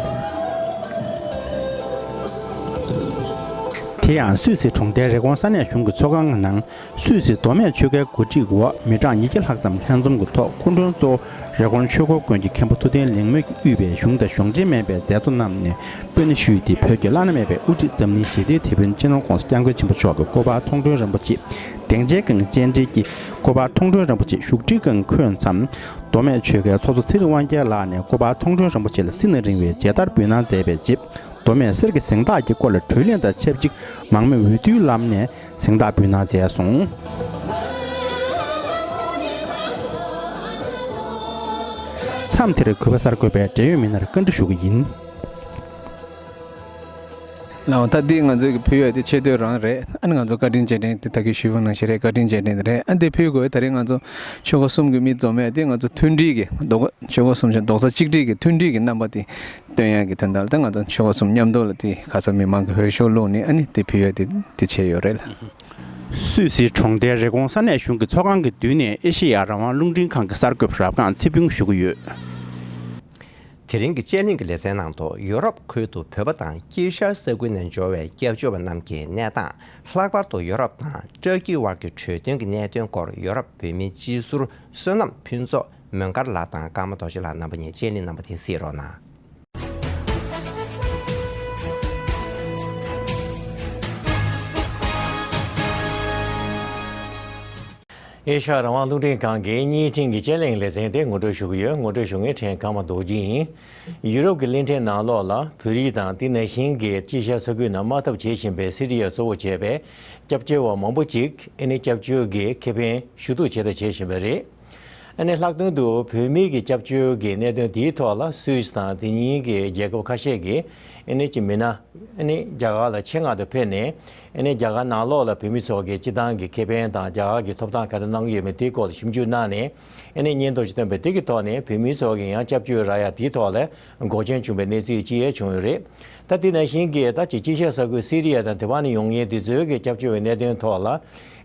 དེ་ཡང་སུད་སི་གྲོང་རྡལ་རི་ཀོན་ས་གནས་གཞུང་གི་ཚོགས་ཁང་གི་ནང་། སུད་སི་མདོ་སྨད་ཆོལ་ཁའི་འགོ་ཁྲིད་འོག་མི་གྲངས་ཉིས་བརྒྱ་ལྷག་ཙམ་ལྷན་འཛོམས་ཀྱི་ཐོག་སྐུ་མགྲོན་གཙོ་བོ་རི་ཀོན་ཆོས་འཁོར་དགོན་གྱི་མཁན་པོ་ཐུབ་བསྟན་ལེགས་སྨོན་གྱིས་དབུས་པའི་གཞུང་དང་གཞུང་འབྲེལ་མིན་པའི་མཛད་གཙོ་རྣམས་ནས་སྤོས་སྣེ་ཞུས་ཏེ། བོད་ཀྱི་བླ་ན་མེད་པའི་དབུ་ཁྲིད་འཛམ་གླིང་ཞི་བདེའི་དེད་དཔོན་སྤྱི་ནོར་༸གོང་ས་༸སྐྱབས་མགོན་ཆེན་པོ་མཆོག་གི་སྐུ་པར་མཐོང་གྲོལ་རིན་པོ་ཆེ། སྡིངས་ཆའི་སྒང་བཅར་འདྲིའི་སྐུ་པར་མཐོང་གྲོལ་རིན་པོ་ཆེ། བཞུགས་ཁྲིའི་སྒང་འཁོད་མཚམས། མདོ་སྨད་ཆོལ་ཁའི་ཚོགས་གཙོ་ཚེ་རིང་དབང་རྒྱལ་ལགས་ནས་སྐུ་པར་མཐོང་གྲོལ་རིན་པོ་ཆེ་ལ་བསིལ་ནས་རིང་བའི་མཇལ་དར་འབུལ་གནང་མཛད་པའི་རྗེས། མདོ་སྨད་གསེར་གྱི་གཟེངས་རྟགས་ཀྱི་སྐོར་ལ་གྲོས་གླེང་དང་ཆབས་ཅིག་མང་མོས་འོས་བསྡུའི་ལམ་ནས་གཟེངས་རྟགས་འབུལ་གནང་མཛད་སོང་། མཚམས་དེར་གུས་པ་གསར་འགོད་པས་འབྲེལ་ཡོད་མི་སྣར་བཀའ་འདྲི་ཞུ་གི་ཡིན། ལགས་འོང་། ད་འདི་ང་ཚོའི་གི་ཕུལ་ཡས་དེ་ཆེ་བསྟོད་རང་རེད། ཨ་ནི་ང་ཚོ་བཀའ་དྲིན་རྗེས་དྲན་དེ་ད་གིན་ཞུས་པ་ནང་བཞིན་རེད། བཀའ་དྲིན་རྗེས་དྲན་དེ་རེད། ཨ་འདི་ཕུལ་དགོས། ད་རེས་ང་ཚོ་ཆོལ་ཁ་གསུམ་གྱི་མི་འཛོམས་ཡས་དེ་ང་ཚོ་མཐུན་སྒྲིལ་གྱི་རྡོག་ཆོལ་ཁ་གསུམ་ཆ་རྡོག་རྩ་གཅིག་སྒྲིལ་གྱི་མཐུན་སྒྲིལ་གྱི་རྣམ་པ་དེ་སྟོན་ཡག་གི་དོན་དག་ལ། ད་ང་ཚོ་ཆོལ་ཁ་གསུམ་མཉམ་དུ་ལ་དེ་ཁ་སང་མི་མང་གི་འོས་ཤོག་བླུགས་ནས་ཨ་ནི་དེ་ཕུལ་ཡག་དེ་དེ་བྱས་ཡོད་རེད་ལ། སུད་སིའི་གྲོང་རྡལ་རི་ཀོན་ས་གནས་གཞུང་གི་ཚོགས་ཁང་གི་མདུན་ནས་ཨེ་ཤེ་ཡ་རང་དབང་རླུང་འཕྲིན་ཁང་གི་གསར་འགོད་པ་རབ་སྒང་ཚེ་ཕུན་བཞུགས་ཀྱི་ཡོད། དེ་རིང་གི་དཔྱད་གླེང་གི་ལེ་ཚན་ནང་དུ། ཡོ་རོབ་ཁུལ་དུ་བོད་པ་དང་དཀྱིལ་ཤར་ས་ཁུལ་ནས་འབྱོར་བའི་སྐྱབས་བཅོལ་བ་རྣམས་ཀྱི་གནས་སྟངས། ལྷག་པར་དུ་ཡོ་རོབ་དང་ཏུར་ཀི་དབར་གྱི་གྲོས་མཐུན་གྱི་གནད་དོན་སྐོར། ཡོ་རོབ་བོད་མིའི་སྤྱི་ཟུར་བསོད་ནམས་ཕུན་ཚོགས་མོན་དཀར་ལགས་དང་ཀརྨ་རྡོ་རྗེ་ལགས་རྣམ་པ་གཉིས་དཔྱད་གླེང་གནང་བ་དེ་གཟིགས་རོགས་གནང་། ཨེ་ཤ་ཡ་རང་དབང་རླུང་འཕྲིན་ཁང་གི་བརྙན་འཕྲིན་གྱི་དཔྱད་གླེང་ལེ་ཚན་དེ་ངོ་སྤྲོད་ཞུ་གི་ཡོད། ངོ་སྤྲོད་ཞུ་མཁན་ཕྲན་ཀརྨ་རྡོ་རྗེ་ཡིན། ཡུ་རོབ་ཀྱི་གླིང་ཕྲན་ནང་ལོགས་ལ་བོད་རིགས་དང་དེ་ནང་བཞིན་གྱི་དཀྱིལ་ཤར་ས་ཁུལ་ནང་དམག་འཐབ་བྱེད་བཞིན་པའི་སི་རི་ཡ་གཙོ་བོ་བྱས་པའི་སྐྱབས་བཅོལ་བ་མང་པོ་ཅིག་ཨ་ནི་སྐྱབས་བཅོལ་གྱི་ཁེ་ཕན་ཞུ་གཏུག་བྱས་དང་བྱེད་བཞིན་པ་རེད། ཨ་ནི་ལྷག་དོན་དུ་བོད་མིའི་གི་སྐྱབས་བཅོལ་གྱི་གནད་དོན་དེའི་ཐོག་ལ་སུད་སི་དང་དེ་གཉིས་ཀྱི་རྒྱལ་ཁབ་ཁ་ཤས་ཀྱིས་ ཨེ་ནི་ཅིག་མི་སྣ་ཨེ་ནི་རྒྱ་གར་ལ་ཆེད་མངགས་ཏུ་ཕེབས་ནས། ཨེ་ནི་རྒྱ་གར་ནང་ལོགས་ལ་བོད་མི་ཚོ་གི་སྤྱི་བཏང་གི་ཁེ་ཕན་དང་རྒྱ་གར་གྱི་ཐོབ་ཐང་ག་རེ་གནང་གི་ཡོད་མེད་དེའི་སྐོར་ལ་ཞིབ་འཇུག་གནང་ནས། ཨེ་ནི་སྙན་ཐོ་ཞིག་བཏོན་པ་དེ་གི་ཐོག་ནས་བོད་མི་ཚོ་གི་ཡང་སྐྱབས་བཅོལ་རག་ཡ་དེའི་ཐོག་ལ་འགོག་རྐྱེན་བྱུང་བའི་གནས་ཚུལ་ཅིག་ཡང་བྱུང་ཡོད་རེད། ད་དེ་ནང་བཞིན་གྱི་ད་ཅིག་དཀྱིལ་ཤར་ས་ཁུལ་སི་རི་ཡ་དང་དེ་བར་ནས་ཡོང་མཁན་དེ་ཚོའི་གི་སྐྱབས་བཅོལ་བའི་གནད་དོན་ཐོག་ལ།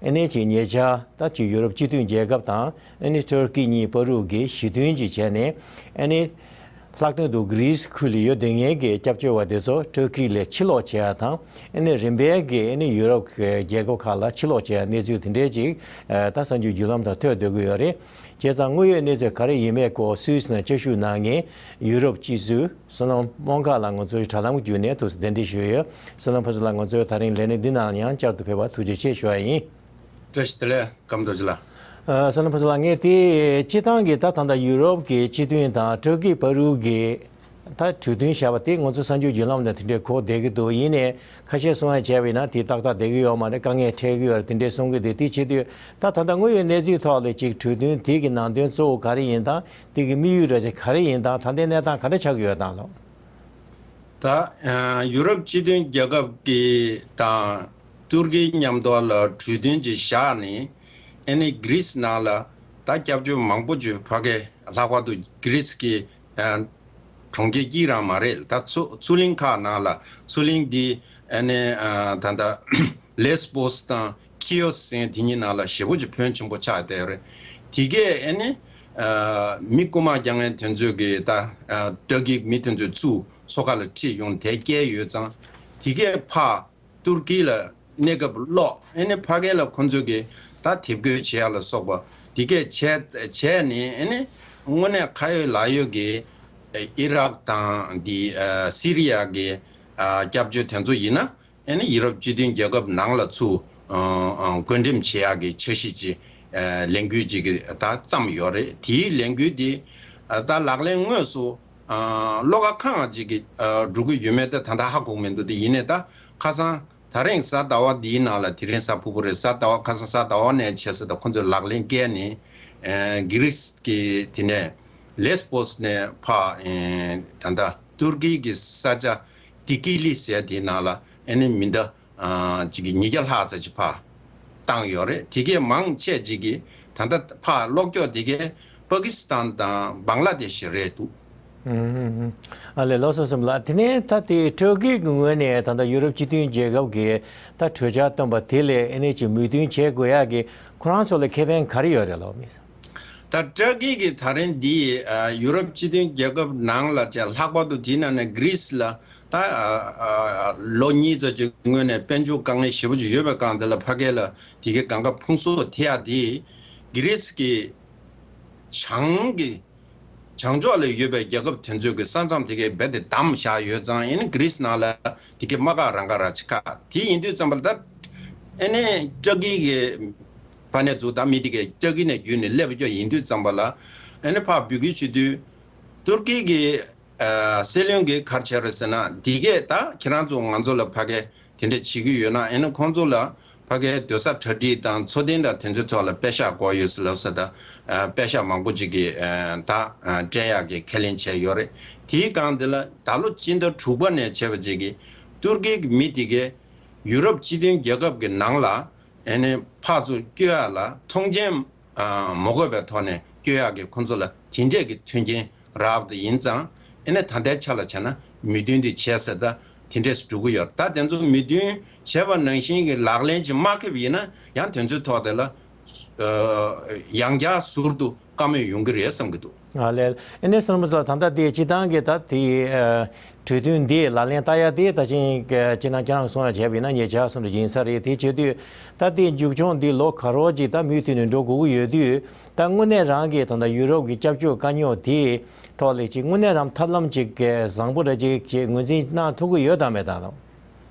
ཨེ་ནི་ཅིག་ཉེ་ཆར་ད་ཅིག་ཡུ་རོབ་སྤྱི་མཐུན་རྒྱལ་ཁབ་དང་ཨེ་ནི་ཊར་ཀི་གཉིས་བར་དུ་གི་ཞི་མཐུན་ཅིག་བྱས་ནས། ཨེ་ནི་ལྷག་དོན་དུ་གྷི་རིས་ཁུལ་ལ་ཡོད་སྡོད་མཁན་གྱི་སྐྱབས་བཅོལ་བ་དེ་ཚོ་ཊར་ཀི་ལ་ཕྱིར་ལོག་བྱེད་ཡ་དང་། ཨེ་ནི་རིམ་པས་ཀྱི་ཨེ་ནི་ཡུ་རོབ་ཀྱི་རྒྱལ་ཁབ་ཁག་ལ་ཕྱིར་ལོག་བྱེད་ཡ་གནས་ཚུལ་དེ་འདྲའི་ཅིག་ཨེ་ད་གསར་འགྱུར་བརྒྱུད་ལམ་དང་ཐོས་སྡོད་ཀྱི་ཡོད་རེད། བྱས་ཙང་དངོས་ཡོད་གནས་ཚུལ་ག་རེ་ཡིན་མིན་སྐོར་སུད་སི་ནང་བཅའ་བཞུགས་གནང་མཁན་ཡུ་རོབ་སྤྱི་ཟུར་བསོད་ནམས་དཔལ་མགོན་ལགས་ང་ཚོའི་དྲ་ལམ་བརྒྱུད་ནས་ཐུགས་སུ་གདན་འདྲེན་ཞུས་ཡོད། བསོད་ནམས་ཕུན་ཚོགས་ལགས་ང་ཚོའི་ད་རིང་ལས་རིམ་འདི་ནང་ལ་ཡང་བསྐྱར་དུ་ཕེབས་པར་ཐུགས་རྗེ་ཆེ་ཞུ་བ་ཡིན། བཀྲ་ཤིས་བདེ་ལེགས། སྐར་མ་རྡོ་རྗེ་ལགས། ཨ། བསོད་ནམས་ཕུན་ཚོགས་ལགས། ངས་དེ་སྤྱི་བཏང་གི་ད་ད་ལྟ་ཡུ་རོབ་ཀྱི་སྤྱི་མཐུན་དང་ཊར་ཀི་བར་དུ་གི་ད་གྲོས་མཐུན་བཞག་པ་དེ་ང་ཚོ་གསར་འགྱུར་བརྒྱུད་ལམ་ནང་དེ་འདྲའི་གོ་བསྡད་ཀྱི་འདུག་ཡིན་ནའི་ཁ་ཤས་གསུང་ཡ་བྱས་པ་ཡིན་ན་དེ་ཏག་ཏག་བསྡད་ཀྱི་ཡོད་མ་རེད། དཀའ་ངལ་འཕྲད་ཀྱི་ཡོད་རེད། དེ་འདྲའི་གསུང་གི་འདུག་དེ་བྱེད་དུས་ད་ད་ལྟ་དངོས་ཡོད་གནས་ཚུལ་ཐོག་ལ་ཅིག་གྲོས་མཐུན་དེ་གི་ནང་དོན་གཙོ་བོ་ག་རེ་ཡིན་དང་། དེ་གི་དམིགས་ཡུལ་ར་ཅིག་ག་རེ་ཡིན་དང་། ད་ལྟའི་གནས་སྟངས་ག་འདྲ་ཆགས་ཀྱི་ཡོད་དང་ལོ། ད་ཡུ་རོབ་སྤྱི་མཐུན་རྒྱལ་ཁབ་ཀྱི་དང་ཏུར་ཀིའི་མཉམ་དུ་ལ་གྲོས་མཐུན་ཅིག་བཞག་ནས། ཨེ་ནི་གྷི་རིས་ནང་ལ་ད་སྐྱབས་བཅོལ་མང་པོ་ཅིག་ཕ་གི་ལྷག་པར་དུ་གྷི་རིས་ཀྱི་གྲོང་ཁྱེར་གཅིག་རང་མ་རེད། ད་མཚོ་མཚོ་གླིང་ཁག་ནང་ལ། མཚོ་གླིང་འདི་ཨེ་ནི་ད་ལྟ་ལེས་པོས་དང་ཁི་ཡོ་སི་ཟེར་དེ་གཉིས་ནང་ལ་ཞེ་པོ་ཅིག་ཕོན་ཆེན་པོ་ཆགས་བསྡད་ཡོད་རེད། དེ་གས་ཨེ་ནི་མི་རྐུ་མ་རྒྱག་མཁན་དེ་ཚོས་གི་ད་ཊར་ཀིའི་མི་དེ་ཚོས་ཚུར་མཚོ་ཁ་ལ་ཁྲིད་ཡོང་དེ་བསྐྱལ་ཡོད་ཙང་། དེ་གས་ཕར་ཏུར་ཀི་ལ་གནས་སྐབས་ལོག་ཨེ་ནི་ཕ་གི་ལ་ཁོ་ཚོས་གི་ད་དེབ་འགོད་བྱེད་ཡ་ལ་སོགས་པ་དེ་གས་བྱས་བྱས་ནས། ཨེ་ནི་དངོས་གནས་ཁ་ཡོད་ལག་ཡོད་གི་ཨི་རག་དང་འདི་སི་རི་ཡ་གི་སྐྱབས་བཅོལ་དེ་ཚོ་ཡིན་ན། ཨེ་ནི་ཡུ་རོབ་སྤྱི་མཐུན་རྒྱལ་ཁབ་ནང་ལ་ཚུར་ཨ་ཨ་བགོ་འགྲེམས་བྱེད་ཡག་གི་འཆར་གཞི་ཅིག་ཨ་ལས་འགུལ་ཅིག་གི་ད་བརྩམས་ཡོད་རེད། དེའི་ལས་འགུལ་དེ་ཨ་ད་ལག་ལེན་དངོས་སུ་ཨ་བློ་ཁ་གང་ཅིག་གི་ཨ་འགྲོ་གི་ཡོད་མེད་དེ་ད་ལྟ་ཧ་གོ་གི་མི་འདུག་དེ་ཡིན་ནའི་ད་ཁ་སང་ད་རིང་གཟའ་ཟླ་བ་འདིའི་ནང་ལ། དེ་རིང་གཟའ་ཕུར་བུ་རེད། གཟའ་ཟླ་བ་ཁ་སང་གཟའ་ཟླ་བ་ནས་བྱས་ཟེར་ད་ཁོ་ཚོས་ལག་ལེན་བཀལ་ནས། ཨ་གྷི་རིས་ཀྱི་དེ་ནས་ལེས་པོས་ནས་ཕར་ཨ་ད་ལྟ་ཏུར་ཀི་གི་ས་ཆ་ཏི་ཀི་ལི་ཟེར་དེའི་ནང་ལ་ཨེ་ནི་མི་ཟླ་ཨ་ཅིག་གི་ཉིས་བརྒྱ་ལྷག་ཙམ་ཅིག་ཕར་བཏང་ཡོད་རེད། དེ་གས་མང་ཆེ་ཅིག་གིས་ད་ལྟ་ཕར་གློག་སྐྱོག་དེ་གས་པ་ཀི་སི་ཐན་དང་བང་ལ་དེ་ཤི་རེད་འདུག་ཨ་ལས། ལགས་སོ། བསོད་ནམས་ལགས། དེ་ནས་ད་དེ་ཊར་ཀི་གི་ངོས་ནས་ད་ལྟ་ཡུ་རོབ་སྤྱི་མཐུན་རྒྱལ་ཁབ་ཀྱི་ད་གྲོས་འཆར་བཏོན་པ་དེ་ལ་ཨེ་ནི་ཅིག་མོས་མཐུན་བྱེད་དགོས་ཡག་གི་ཁོ་རང་ཚོ་ལ་ཁེ་ཕན་ག་རེ་ཡོད་རེད་ལོ། མི། ད་ཊར་ཀི་གི་ད་རིང་འདི་ཨ་ཡུ་རོབ་སྤྱི་མཐུན་རྒྱལ་ཁབ་ནང་ལ་བྱས། ལྷག་པར་དུ་དེའི་ནང་ནས་གྷི་རིས་ལ་ད་ཨ་ཨ་ལོ་གཉིས་ཙམ་ཅིག་སྔོན་ནས་དཔལ་འབྱོར་དཀའ་ངལ་ཞེ་པོ་ཅིག་ཡོད་པའི་སྒང་དེ་ལ་ཕ་གི་ལ་དེ་གའི་གང་ག་ཕུང་གསོག་ཐེབས་ཡ་དེ་གྷི་རིས་ཀྱི་བྱང་གི་བྱང་ཕྱོགས་ལ་ཡོད་པའི་རྒྱལ་ཁབ་དེ་ཚོས་ཀྱི་ས་མཚམས་དེ་གའི་རྦད་དེ་བསྡམས་བཞག་ཡོད་ཙང་། ཨེ་ནི་གྷི་རིས་ནང་ལ་དེ་གའི་དམག་སྒར་རང་ཁ་རང་ཅིག་ཁག་དེ་ཡིན་དུས་ཙམ་པ་ལ། ད་ཨེ་ནི་ཊར་ཀི་གི་ཕར་ནས་ཚུར་ད་མི་དེ་གའི་ཊར་ཀི་ནས་བརྒྱུད་ནས་སླེབས་ཀྱི་ཡིན་དུས་ཙམ་པ་ལ། ཨེ་ནི་ཕར་འབོད་སྐུལ་བྱེད་དུས་ཏུར་ཀི་གི་ཨ་སྲིད་བློན་གྱིས་ག་རེ་བྱས་རེད་ཟེར་ན། འདི་གས་ད་ཁྱེད་རང་ཚོ་ང་ཚོ་ལ་ཕ་གས་དེ་འདྲ་བྱེད་ཀྱི་ཡོད་ན། ཨེ་ནི་ཁོང་ཚོ་ལ་ཕ་གས་སྡོད་ས་གྲ་སྒྲིག་དང་འཚོ་རྟེན་དང་དེ་ཚོའི་ཐོག་ལ་པེ་ཤག་དགོས་ཡོད་ཟེར་ལབ་ས། ད་ཨ་པེ་ཤག་མང་པོ་ཅིག་གིས་ཨ་ད་ཨ་སྤྲད་ཡག་གི་ཁས་ལེན་བྱས་ཡོད་རེད། དེའི་སྒང་དེ་ལ་ད་ལོ་སྤྱི་ཟླ་དྲུག་པ་ནས་བྱས་པ་ཅིག་གིས་ཏུར་ཀིའི་མི་དེ་གས་ཡུ་རོབ་སྤྱི་མཐུན་རྒྱལ་ཁབ་ཀྱི་ནང་ལ་ཨེ་ནི་ཕར་ཚུར་བསྐྱོད་ཡག་ལ་ཐོངས་མཆན་ཨ་མ་དགོས་པའི་ཐོག་ནས་བསྐྱོད་ཡག་གི་ཁོང་ཚོ་ལ་དེ་འདྲས་ཀྱི་མཐུན་རྐྱེན་རག་པ་ཡིན་ཙང་། ཨེ་ནི་ད་ལྟའི་ཆ་ལ་བྱས་ན་མོས་མཐུན་འདི་བྱས་ཟེར། ད་དེ་འདྲས་སུ་འགྲོ་གི་ཡོད། ད་དེ་ཚོ་མོས་མཐུན་བྱས་པ་ནང་བཞིན་གྱི་ལག་ལེན་ཅིག་མ་འཁེལ་བ་ཡིན་ན་ཡང་དེ་ཚོའི་ཐོག་དེ་ལ་ཨ་ཡང་བསྐྱར་ཟུར་དུ་བཀའ་མོལ་ཡོང་གི་རེད་བསམ་གྱི་འདུག་ཨ་ལས། ཨེ་ནི་བསོད་ནམས་ལགས། ད་ལྟ་དེ་སྤྱི་བཏང་གི་ད་དེ་ཨ་གྲོས་མཐུན་འདི་ལག་ལེན་བསྟར་ཡ་དེ་ད་ཅིང་ཁྱེད་རང་ཁྱེད་རང་གསུང་ཡ་བྱས་པ་ཡིན་ན་ཉེ་ཆར་སོང་འདྲ་ཡིན་ས་རེད། དེ་བྱེད་དུས་ད་དེ་མཇུག་སྐྱོང་འདི་ལོ་ག་རོ་ཅིག་ད་མུ་མཐུད་ནས་འགྲོ་དགོས་ཀྱི་ཡོད་དུས། ད་དངོས་གནས་རང་གི་ད་ལྟ་ཡུ་རོབ་ཀྱི་སྐྱབས་བཅོལ་དཀའ་རྙོག་དེའི་ཐོག་ལ་ཅིག་དངོས་གནས་རང་ཐབས་ལམ་ཅིག་བཟང་པོ་འདྲ་ཅིག་ཅིག་ངོས་འཛིན་གནང་ཐུབ་ཀྱི་ཡོད་དམ་མེད་དམ་ལགས།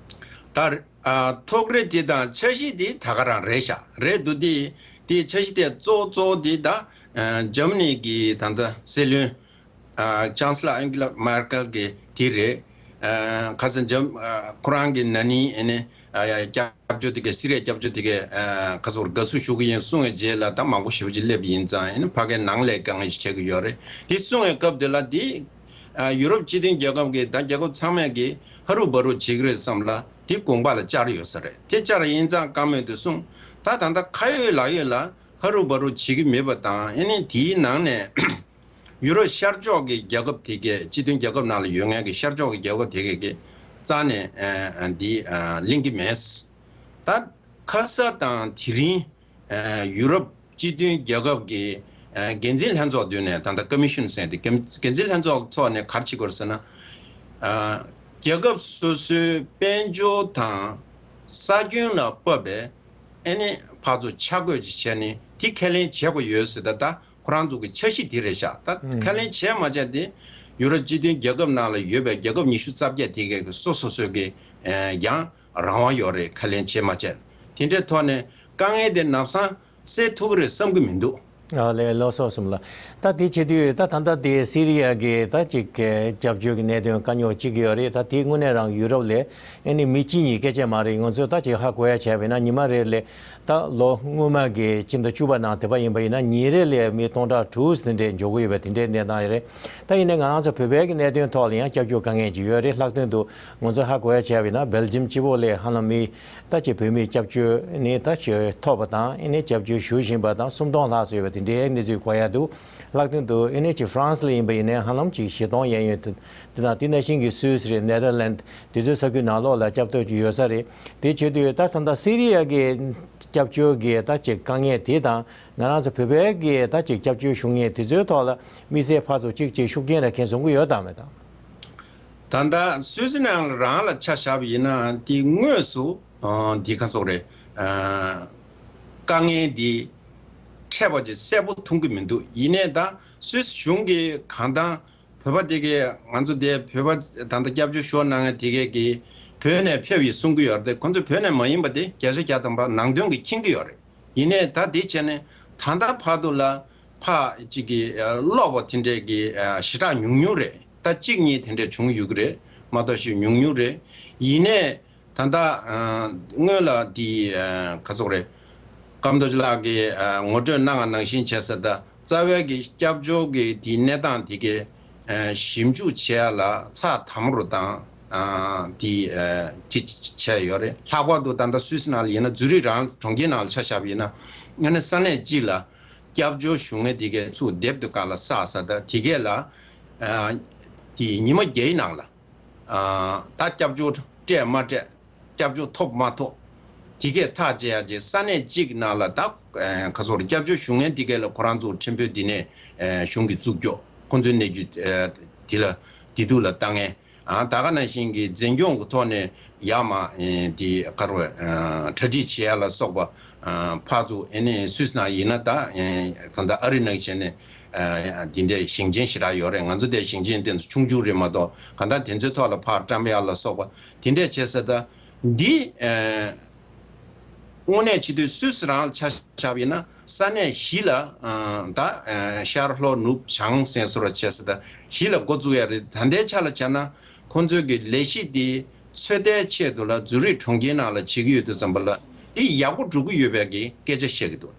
ད་ཨ་ཐོག་རེ་དེ་དང་འཆར་གཞི་དེ་ད་ག་རང་རེད་ཤག་རེད་འདུག་དེ་དེ་འཆར་གཞི་དེ་གཙོ་བོ་གཙོ་བོ་དེ་ད་ཨ་འཇར་མ་ནི་གི་ད་ལྟ་སྲིད་བློན་ཨ་ཅང་སི་ལར་ཨན་གྷི་ལ་མར་ཀལ་གྱི་དེ་རེད། ཨ་ཁ་སང་འཇར་ཨ་ཁོ་རང་གི་ན་ནིང་ཨེ་ནི་ཨ་སྐྱབས་བཅོལ་དེ་གའི་སི་རི་ཡ་སྐྱབས་བཅོལ་དེ་གའི་ཨ་ཁ་སང་དགའ་བསུ་ཞུ་གི་ཡིན་གསུང་བའི་རྗེས་ལ་ད་མང་པོ་ཞེ་པོ་ཅིག་སླེབས་ཡིན་ཙང་། ཨེ་ནི་ཕ་གའི་ནང་ལ་དཀའ་ངལ་ཞིག་འཕྲད་ཀྱི་ཡོད་རེད། དེ་གསུང་བའི་སྐབས་དེ་ལ་དེ། ཨ་ཡུ་རོབ་སྤྱི་མཐུན་རྒྱལ་ཁབ་ཀྱི་ད་རྒྱལ་ཁབ་ཚང་མས་ཀྱི་ཧ་རུ་བ་རུ་བྱེད་ཀྱི་རེད་བསམ་ལ་དེ་དགོངས་པ་ལ་བཅར་ཡོད་ས་རེད། དེ་བཅར་ཡིན་ཙང་བཀའ་མོལ་དུ་གསུངས། ད་ད་ལྟ་ཁ་ཡོད་ལག་ཡོད་ལ་ཧ་རུ་བ་རུ་བྱེད་ཀྱི་མེད་པ་དང་། ཨ་ནི་དེའི་ནང་ནས་ཡུ་རོབ་ཤར་ཕྱོགས་ཀྱི་རྒྱལ་ཁབ་དེ་གས། སྤྱི་མཐུན་རྒྱལ་ཁབ་ནང་ལ་ཡོད་མཁན་གྱི་ཤར་ཕྱོགས་ཀྱི་རྒྱལ་ཁབ་དེ་གས་ཀྱི་རྩ་ནས་ཨ་འདི་ཨ་གླེང་གི་མེད། ད་ཁ་ས་དང་དེ་རིང་ཨ་ཡུ་རོབ་སྤྱི་མཐུན་རྒྱལ་ཁབ་ཀྱི་ཨ་འགན་འཛིན་ལྷན་ཚོགས་མདུན་ནས། ད་ལྟ་ཀོ་མི་ཤོན་ཟེར་དེ། འགན་འགན་འཛིན་ལྷན་ཚོགས་ཐོག་ནས་ག་རེ་བྱེད་དགོས་རེད་ཟེར་ན། ཨ་རྒྱལ་ཁབ་སོ་སོའི་དཔལ་འབྱོར་དང་ས་ཁྱོན་ལ་བབས་པའི་ཨ་ནི་ཕར་ཚུར་ཆ་བགོས་ཅིག་བྱས་ནས་དེ་ཁས་ལེན་བྱེད་དགོས་ཡོད་ཟེར། ད་ད་ཁོ་རང་ཚོ་གི་འཆར་གཞི་དེ་རེད་ཤག་ད་ཁས་ལེན་བྱས་མ་བྱས་དེ་ཡུ་རོབ་སྤྱི་མཐུན་རྒྱལ་ཁབ་ནང་ལ་ཡོད་པའི་རྒྱལ་ཁབ་ཉི་ཤུ་རྩ་བརྒྱད་དེ་གས་ཀྱི་སོ་སོ་སོ་གི་ཨ་ཡང་རང་དབང་ཡོད་རེད། ཁས་ལེན་བྱས་མ་བྱས། དེ་འདྲའི་ཐོག་ནས་དཀའ་ངལ་དེ་ལམ་སང་སེལ་ཐུབ་ཀྱི་རེད་བསམ་གྱི་མི་འདུག་ཨ་ལས། ལགས་སོ་གསུངས་ལ། ད་དེ་བྱེད་དུས་ད་ད་ལྟ་དེ་སི་རི་ཡ་གི་ད་ཅིག་གི་སྐྱབས་བཅོལ་གྱི་གནད་དོན་དཀའ་རྙོག་ཅིག་ཡོད་རེད། ད་དེ་དངོས་གནས་རང་ཡུ་རོབ་ལ་ཨ་ནི་མི་གཅིག་གཉིས་སྐད་ཆ་མ་རེད། ང་ཚོས་ད་ཅིག་ཧ་གོ་ཡ་བྱས་པ་ཡིན་ན་ཉི་མ་རེ་ལ་ད་ལོ་སྔོན་མ་གི་ཕྱི་ཟླ་བཅུ་པ་ནང་དེ་པ་ཡིན་པ་ཡིན་ན་ཉིན་རེ་ལ་མི་སྟོང་ཕྲག་དྲུག་དེ་འདྲས་འབྱོར་གྱི་ཡོད་པ་དེ་འདྲའི་གནས་སྟངས་རེད། ད་ཡིན་ནའི་ང་རང་ཚོ་བོད་པའི་གི་གནད་དོན་ཐོག་ལ་ཡང་སྐྱབས་བཅོལ་དཀའ་ངལ་ཅིག་ཡོད་རེད། ལྷག་དོན་དུ་ང་ཚོ་ཧ་གོ་ཡ་བྱས་པ་ཡིན་ན་སྦེལ་ཇམ་སྤྱི་བོ་ལ་ཧ་ལམ་མི་ད་ཅིག་བོད་མིའི་སྐྱབས་བཅོལ་ནི་ད་ཅིག་ཐོབ་པ་དང་། ཨ་ནི་སྐྱབས་བཅོལ་ཞུ་བཞིན་པ་དང་སུམ་སྟོང་ལྷག་ཙམ་ཡོད་པ་དེ་འདྲའི་གནས་ཚུལ་གོ་ཡ་འདུག་ལྷག་དོན་དུ་ཨ་ནི་ཅིག་ཧྥ་རན་སི་ལ་ཡིན་པ་ཡིན་ནའི་ཧ་ལམ་ཅིག་བཞི་སྟོང་གཡས་གཡོན་དེ་དེ་དང་དེ་ནང་བཞིན་གྱི་སུད་སི་རེད། ནེ་དར་ལན་དེ་ཚོའི་ས་ཁུལ་ནང་ལོགས་ལ་སྐྱབས་ཐོབ་ཅིག་ཡོད་ས་རེད། དེ་བྱེད་དུས་ད་ད་ལྟ་སི་རི་ཡ་གི་སྐྱབས་བཅོལ་གྱི་ད་ཅིག་དཀའ་ངལ་དེ་དང་ང་རང་ཚོ་བོད་པའི་གི་ད་ཅིག་སྐྱབས་བཅོལ་ཞུ་མཁན་དེ་ཚོའི་ཐོག་ལ་དམིགས་བསལ་ཕར་ཚུར་ཅིག་ཅིག་ཤུགས་རྐྱེན་ར་མཁན་བཟོ་གི་ཡོད་དམ་མེད་དམ། ད་ལྟ་སུད་སི་ནང་རང་ལ་ཆ་བཞག་པ་ཡིན་ན་དེ་དངོས་སུ་ཨ་དེ་ག་སོགས་རེད། ཨ་དཀའ་ངལ་འདི་འཕྲད་པ་ཅིག་གསལ་པོ་མཐོང་གི་མི་འདུག་ཡིན་ནའི་ད་སུད་སི་གཞུང་གིས་གང་ལྟར་བོད་པ་དེ་གས། ང་ཚོ་དེ་བོད་པ་ད་ལྟ་སྐྱབས་བཅོལ་ཞུ་བ་གནང་མཁན་དེ་གས་ཀྱིས་བོད་ནས་ཕེབས་ཡོད་གསུང་གི་ཡོད་རེད་དེ། ཁོ་ཚོ་བོད་ནས་མ་ཡིན་པ་དེ་བརྒྱ་ཆ་བརྒྱ་ཐམ་པ་ནང་དོན་གྱིས་མཁྱེན་གྱི་ཡོད་རེད། ཡིན་ནའི་ད་དེ་བྱས་ནས་ད་ལྟ་བར་དུ་ལ་ཕར་གཅིག་གི་ཨ་ཀློག་པ་དེ་འདྲས་ཀྱི་ཨ་ཞེ་དྲག་ཉུང་ཉུང་རེད། ད་གཅིག་གཉིས་དེ་འདྲས་བྱུང་ཡོད་ཀྱི་རེད་མ་གཏོགས་ཞེ་ཉུང་ཉུང་རེད། ཡིན་ནའི་ད་ལྟ་ཨ་སྔོན་ལ་དེ་ཨ་ག་ཚོད་རེད། སྐམ་རྡོ་རྗེ་ལགས་ཀྱིས་ཨ་ངོ་སྤྲོད་གནང་བ་ནང་བཞིན་བྱས་ཙང་། ད་རྩ་བའི་གི་སྐྱབས་བཅོལ་གྱི་དེའི་གནས་སྟངས་དེ་གའི་ཨ་ཞིབ་འཇུག་བྱེད་ཡ་ལ་ཚགས་དམ་རུ་དང་ཨ་དེ་ཨ་དེ་བྱས་ཡོད་རེད། ལྷག་པར་དུ་ད་ལྟ་སུད་སི་ནང་ལ་ཡིན་ན། ཛུ་རིག་རང་གྲོང་ཁྱེར་ནང་ལ་ཆ་བཞག་པ་ཡིན་ན། ཨ་ནི་ས་གནས་གཅིག་ལ་སྐྱབས་བཅོལ་ཞུ་མཁན་དེ་གའི་ཚུར་སྡེབ་ཏུ་བཀར་ལ་བསགས་ས། ད་དེ་གའི་ལ་ཨ་དེ་ཉི་མ་བརྒྱད་ནང་ལ་ཨ་ད་སྐྱབས་བཅོལ་སྤྲད་མ་སྤྲད། སྐྱབས་བཅོལ་ཐོབ་མ་ཐོབ་དེ་གས་ཐག་བཅད་ཡ་གི་ས་གནས་གཅིག་ནང་ལ་ད་ཨ་ག་ཚོད་རེད། སྐྱབས་བཅོལ་ཞུ་མཁན་དེ་གས་ལ་ཁོ་རང་ཚོ་ཁྲིམས་དཔོན་དེ་ནས་ཨ་གཞུང་གིས་བཙུགས་རྒྱུ། ཁོ་ཚོའི་གནས་རྒྱུ་ཨ་དེ་ལ་བདེ་སྡུག་ལ་ལྟ་མཁན། ཨ་ད་ག་ནང་བཞིན་གྱི་འཛིན་སྐྱོང་གི་ཐོག་ནས་ཡར་མར་ཨ་དེ་ག་རེ་ཨ་གྲ་སྒྲིག་བྱེད་ཡ་ལ་སོགས་པ། ཨ་ཕར་ཚུར་ཨ་ནི་སུད་སི་ནང་ཡིན་ན་ད་ཨ་གང་ལྟར་ཨ་རི་ནང་བྱས་ནས་ཨ་དེ་འདྲའི་ཞིང་ཆེན་ཞེ་དྲག་ཡོད་རེད། ང་ཚོ་དེ་ཞིང་ཆེན་དེ་ཚོ་ཆུང་ཆུང་རེད་མ་གཏོགས། གང་ལྟར་དེ་ཚོའི་ཐོག་ལ་ཕར་བཀྲམ་ཡ་ལ་སོགས་པ་དེ་འདྲས་བྱས་ཙང་། ད་འདི་ཨ་དངོས་གནས་བྱེད་དུས་སུད་སི་རང་ལ་ཆ་བཞག་པ་ཡིན་ན་ས་གནས་བཞི་ལ་ཨ་ད་ཨ་ཤར་ལྷོ་ནུབ་བྱང་ཟེར་སོ་ར་བྱས་ཙང་། ད་བཞི་ལ་འགོ་བཙུགས་ཡ་རེད། ད་ལྟའི་ཆ་ལ་བྱས་ན་ཁོང་ཚོའི་གི་ལས་གཞི་འདི་ཚོད་ལྟའི་ཆེད་དུ་ལ་ཛུ་རིག་གྲོང་ཁྱེར་ནང་ལ་བྱེད་ཀྱི་ཡོད་དུས་ཙམ་པ་ལ་དེ་ཡག་པོ་འགྲོ་གི་ཡོད་པའི་གི་སྐད་ཆ་བཤད་ཀྱི་འདུག་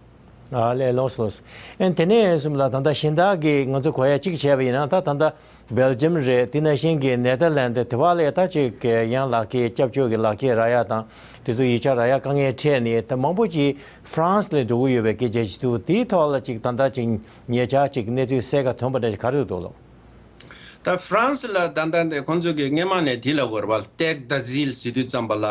ཨ་ལས། ལགས་སོ་ལགས་སོ། ཨེ་དེ་ནས་གསུམ་ལ་ད་ལྟ་གཞན་དག་གི་ང་ཚོ་གོ་ཡ་གཅིག་བྱས་པ་ཡིན་ན། ད་ད་ལྟ་སྦེལ་ཇམ་རེད། དེ་ནང་བཞིན་གྱི་ནེ་དར་ལན་དེ་བ་ལས་ད་ཅིག་གི་ཡང་ལག་ཁྱེར་སྐྱབས་བཅོལ་གྱི་ལག་ཁྱེར་རག་ཡ་དང་དེ་ཚོ་ཡིག་ཆ་རག་ཡ་དཀའ་ངལ་འཕྲད་ནས་ད་མང་པོ་ཅིག་ཧྥ་རན་སི་ལ་འགྲོ་གི་ཡོད་པའི་སྐད་ཆ་ཞིག་འདུག་དེའི་ཐོག་ལ་ཅིག་ད་ལྟ་ཅིག་ཉེ་ཆར་ཅིག་གནས་ཚུལ་གསལ་ཁ་ཐོན་པ་འདྲ་ཞིག་ག་རེ་འདུག་ལགས། ད་ཧྥ་རན་སི་ལ་ད་ལྟ་འདི་ཁོང་ཚོ་གི་སྔས་མ་ནས་དེ་ལ་གོ་ར་བ་ལ་ཏེག་ད་ཟིལ་ཟེར་དུས་ཙམ་པ་ལ་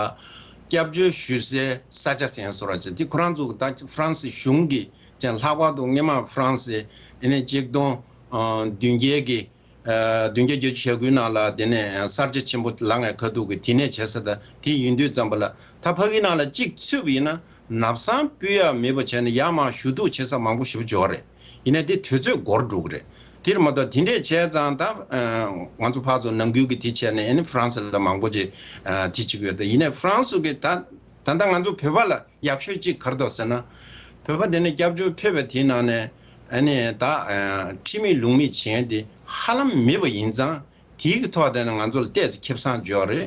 སྐྱབས་བཅོལ་ཞུ་སའི་ས་ཆ་ཟེར་སོ་ར་ཅིག་དེ་ཁོ་རང་ཚོ་གི་ད་ཧྥ་རན་སི་གཞུང་གི་ཅན། ལྷག་པར་དུ་སྔས་མ་ཧྥ་རན་སི་ཨ་ནི་གཅིག་སྟོང་ཨ་བདུན་བརྒྱད་ཀྱི་ཨ་བདུན་བརྒྱད་བརྒྱད་ཅུ་གྱ་དགུའི་ནང་ལ་དེ་ནས་གསར་བརྗེ་ཆེན་པོ་ལངས་པའི་ཁ་ཐུག་གི་དེ་ནས་བྱས་ཙང་། ད་དེ་ཡིན་དུས་ཙམ་པ་ལ་ད་ཕ་གི་ནང་ལ་གཅིག་ཚུད་པ་ཡིན་ན། ནབ་སང་སྤོ་ཡ་མེད་པ་བྱས་ནས་ཡར་མར་ཞུ་གཏུག་བྱེད་ས་མང་པོ་ཞེ་པོ་ཅིག་ཡོད་རེད། ཡིན་ནའི་དེ་དུས་ཚོད་འགོར་འགྲོ་གི་རེད། དེར་མ་གཏོགས་དེ་འདྲས་བྱས་ཙང་ད་ཨ་ང་ཚོ་ཕར་ཚུར་ནང་ཁུལ་གྱི་དེ་བྱས་ནས་ཨ་ནི་ཧྥ་རན་སི་ལ་མང་པོ་ཅིག་ཨ་དེ་བྱེད་ཀྱི་ཡོད་དེ། ཡིན་ནའི་ཧྥ་རན་སི་གི་ད་ད་ལྟ་ང་ཚོ་བོད་པ་ལ་ཡག་ཤོས་ཅིག་ག་རེ་འདུག་ཟེར་ན། བོད་པ་དེ་ནས་སྐྱབས་བཅོལ་ཕེབས་པའི་དེའི་ནང་ནས་ཨ་ནི་ད་ཨ་ཁྲིམས་མེད་ལུགས་མེད་བྱེད་མཁན་དེ་ཧ་ལམ་མེད་པ་ཡིན་ཙང་། དེའི་གི་ཐོག་དེ་ནི་ང་ཚོ་ལ་ཏོག་ཙམ་ཁེ་བཟང་ཅིག་ཡོད་རེད།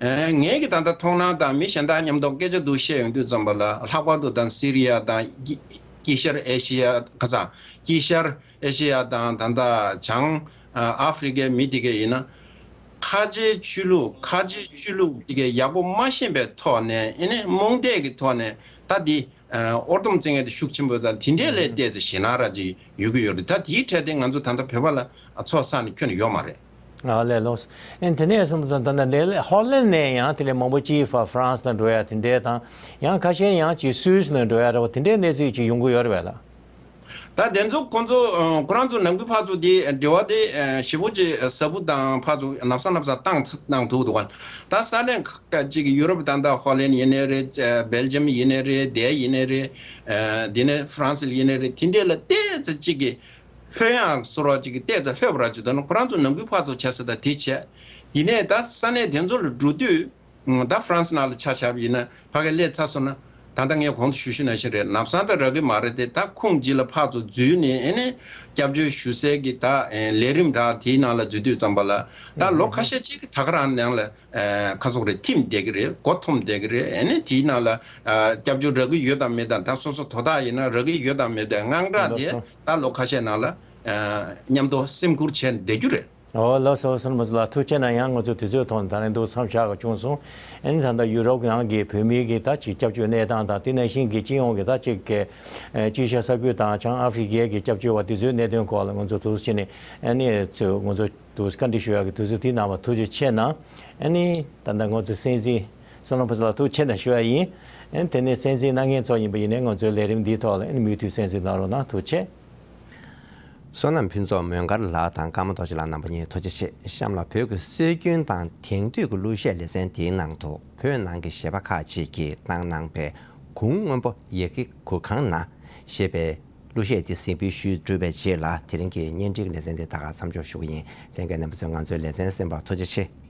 ཨེ་ངའི་གི་ད་ལྟ་མཐོང་སྣང་དང་མི་གཞན་དག་མཉམ་དུ་སྐད་ཆ་འདུག་བཤད་ཡོང་དུས་ཙམ་པ་ལ། ལྷག་པར་དུ་ད་སི་རི་ཡ་དང་དཀྱིལ་དཀྱིལ་ཤར་ཨེ་ཤི་ཡ། ཁ་སང་དཀྱིལ་ཤར་ཨེ་ཤི་ཡ་དང་ད་ལྟ་བྱང་ ཨ་ཨ་ཧྥེ་རི་ཁའི་མི་དེ་གས་ཡིན་ན། ཁ་ཆེའི་ཆོས་ལུགས། ཁ་ཆེའི་ཆོས་ལུགས་དེ་གས་ཡག་པོ་མ་ཤེས་པའི་ཐོག་ནས། ཨེ་ནས་རྨོངས་དད་ཀྱི་ཐོག་ནས་ད་འདི་ཨ་ཨོར་སྡོམ་བཙན་མཁན་དེ་ཤུགས་ཆེན་པོ་དང་། དེ་འདྲས་ལས་བལྟས་ཚེ་ཞེད་སྣང་ར་ཅིག་ཡོད་ཀྱི་ཡོད་རེད། ད་དེའི་གྲས་དེ་ང་ཚོ་ད་ལྟ་བོད་པ་ལ་ཚོགས་བསགས་ནས་ཁྱོན་ནས་ཡོད་མ་རེད། ཨ་ལས་ལོས། ཨེ་དེ་ནས་སོང་ཙང་ད་ལྟ་ལས་ཧོ་ལན་ནས་ཡང་དེ་ལས་མང་པོ་ཅིག་ཧྥ་ཧྥ་རན་སི་ལ་འགྲོ་ཡ་དེ་འདྲས་དང་། ཡང་ཁ་ཤས་ཡང་ཅིག་སུད་སི་ལ་འགྲོ་ཡ་ར་བ་དེ་འདྲས་གནས་ཚུལ་ཅིག་ཡོང་གི་ཡོད་རེད་པས་ལ། ད་དེ་ཚོ་ཁོང་ཚོ་ཨ་ཁོ་རང་ཚོ་ནང་ཁུལ་ཕར་ཚུར་དེ་འབྲེལ་བ་དེ་ཨ་ཞེ་པོ་ཅིག་ཟབ་པོ་དང་ཕར་ཚུར་ནབ་ས་ནབ་ས་བཏང་བཏང་ཐུབ་འདུག་ག་ད་ས་གནས་ཁག་ཅིག་ཡུ་རོབ་ད་ལྟ་ཧོ་ལན་ཡིན་ནའི་རེད། ཨ་སྦེལ་ཇམ་ཡིན་ནའི་རེད། དེ་ཡིན་ནའི་རེད། ཨ་དེ་ནས་ཧྥ་རན་སི་ཡིན་ནའི་རེད། དེ་འདྲས་ལ་ཏོག་ཙམ་ཅིག་གི་ལྷོད་ཡངས་བཟོ་འདྲ་ཅིག་གི་ཏོག་ཙམ་ལྷོད་པ་ར་ཅིག་འདུག་ན། ཁོ་རང་ཚོ་ནང་ཁུལ་ཕར་ཚུར་བྱས་ས་ད་དེ་བྱས། ཡིན་ནའི་ད་ས་གནས་དེ་ཚོ་ལ་འགྲོ་དུས། ད་ཧྥ་རན་སི་ནང་ལ་ཆ་བཞག་པ་ཡིན་ན། ཕ་གིར་སླེབས་ཚར་སོང་ན། ད་ལྟ་ངས་གོང་དུ་ཞུ་ཞུ་ནང་བཞིན་རེད། ནབ་སང་ད་རག་གི་མ་རེད་དེ། ད་ཁུངས་གཅིག་ལ་ཕར་ཚུར་འཛུལ་ནས། ཨེ་ནས་སྐྱབས་བཅོལ་ཞུ་སའི་གི་ད་ལས་རིམ་འདྲ་དེའི་ནང་ལ་འཛུལ་དུས་ཙམ་པ་ལ། ད་ལོ་ཁ་ཤས་ཅིག་ད་ག་རང་ནང་ལ་ཁ་སོག་རེད། ཐིམ་བསྡད་ཀྱི་རེད། མགོ་འཐོམ་བསྡད་ཀྱི་རེད། ཨེ་ནས་དེའི་ནང་ལ་སྐྱབས་བཅོལ་རག་གི་ཡོད་དམ་མེད་དམ། ད་སོ་སོ་དོ་བདག་ཡིན་ན་རག་གི་ཡོད་དམ་མེད་དམ་དངངས་སྐྲག་དེ། ད་ལོ་ཁ་ཤས་ནང་ལ་མཉམ་དུ་སེམས་ཁུར་བྱས་བསྡད་རྒྱུ་རེད། ཨོ་ལགས་སོ། སོ་ནམ་པ་ཚོ་ལ་ཐུགས་རྗེ་ཆེ་གནང་། ཡང་ང་ཚོ་དུས་ཚོད་ཐོག་ནས་ད་རིང་འདུག་མཚམས་བཞག་ག་བྱུང་སོང་། ཨ་ནི་ད་ལྟ་ཡུ་རོབ་ནང་གི་བོད་མིའི་གི་ད་ཅིག་སྐྱབས་བཅོལ་གནས་སྟངས་དང་། དེ་ནང་བཞིན་གྱི་སྤྱི་ཡོངས་ཀྱི་ད་ཅིག་གི་ཨ་དཀྱིལ་ཤར་ས་ཁུལ་དང་བྱང་ཨ་ཧྥེ་རི་ཁའི་གི་སྐྱབས་བཅོལ་བ་དེ་ཚོའི་གནད་དོན་སྐོར་ལ་ང་ཚོ་འདུག་སེ་བྱས་ནས། ཨ་ནི་ཚོས་ང་ཚོ་འདུག་བཀའ་འདྲི་ཞུ་ཡག་གི་དུས་ཚོད་དེ་གནང་བར་ཐུགས་རྗེ་ཆེ་གནང་། ཨ་ནི་ད་ལྟ་ང་ཚོ་གསན་གཟིགས། སོ་ནམ་པ་ཚོ་ལ་ཐུགས་རྗེ་ཆེ་གནང་ཞུ་ཡ་ཡིན། ཨ་ནི་དེ་ནས་གསན་གཟིགས་གནང་མཁན་ཚོ་ཡིན་པ་ཡིན་ནའི། ང་ཚོའི་ལས་རིམ་འདིའི་ཐོག་ལ་ཨ་ནི་མུ་མཐུད་གསན་གཟིགས་གནང་རོགས་གནང་། ཐུགས་རྗེ་ཆེ། བསོད་ནམས་ཕུན་ཚོགས་མོན་དཀར་ལགས་དང་ཀརྨ་རྡོ་རྗེ་ལགས། རྣམ་པ་གཉིས་ཐུགས་རྗེ་ཆེ། གཤམ་ལ་བོད་ཀྱི་སྲོལ་རྒྱུན་དང་དེང་དུས་ཀྱི་གླུ་གཞས་ལེ་ཚན་དེའི་ནང་དུ། བོད་ནང་གི་གཞས་པ་ཁག་ཅིག་གིས་བཏང་གནང་པའི་གུང་སྔོན་པོ་ཡི་གེ་གུར་ཁང་ན་ཞེས་པའི་གླུ་གཞས་དེ་གཟིགས་འབུལ་ཞུས་གྲུབ་པའི་རྗེས་ལ། དེ་རིང་གི་བརྙན་འཕྲིན་ལེ་ཚན་དེ་ད་ག་མཚམས་འཇོག་ཞུ་གི་ཡིན། ལྷན་རྒྱས་རྣམ་པ་ཚོས་ང་ཚོའི་ལེ་ཚན་གསན་པར་ཐུགས་རྗེ་ཆེ།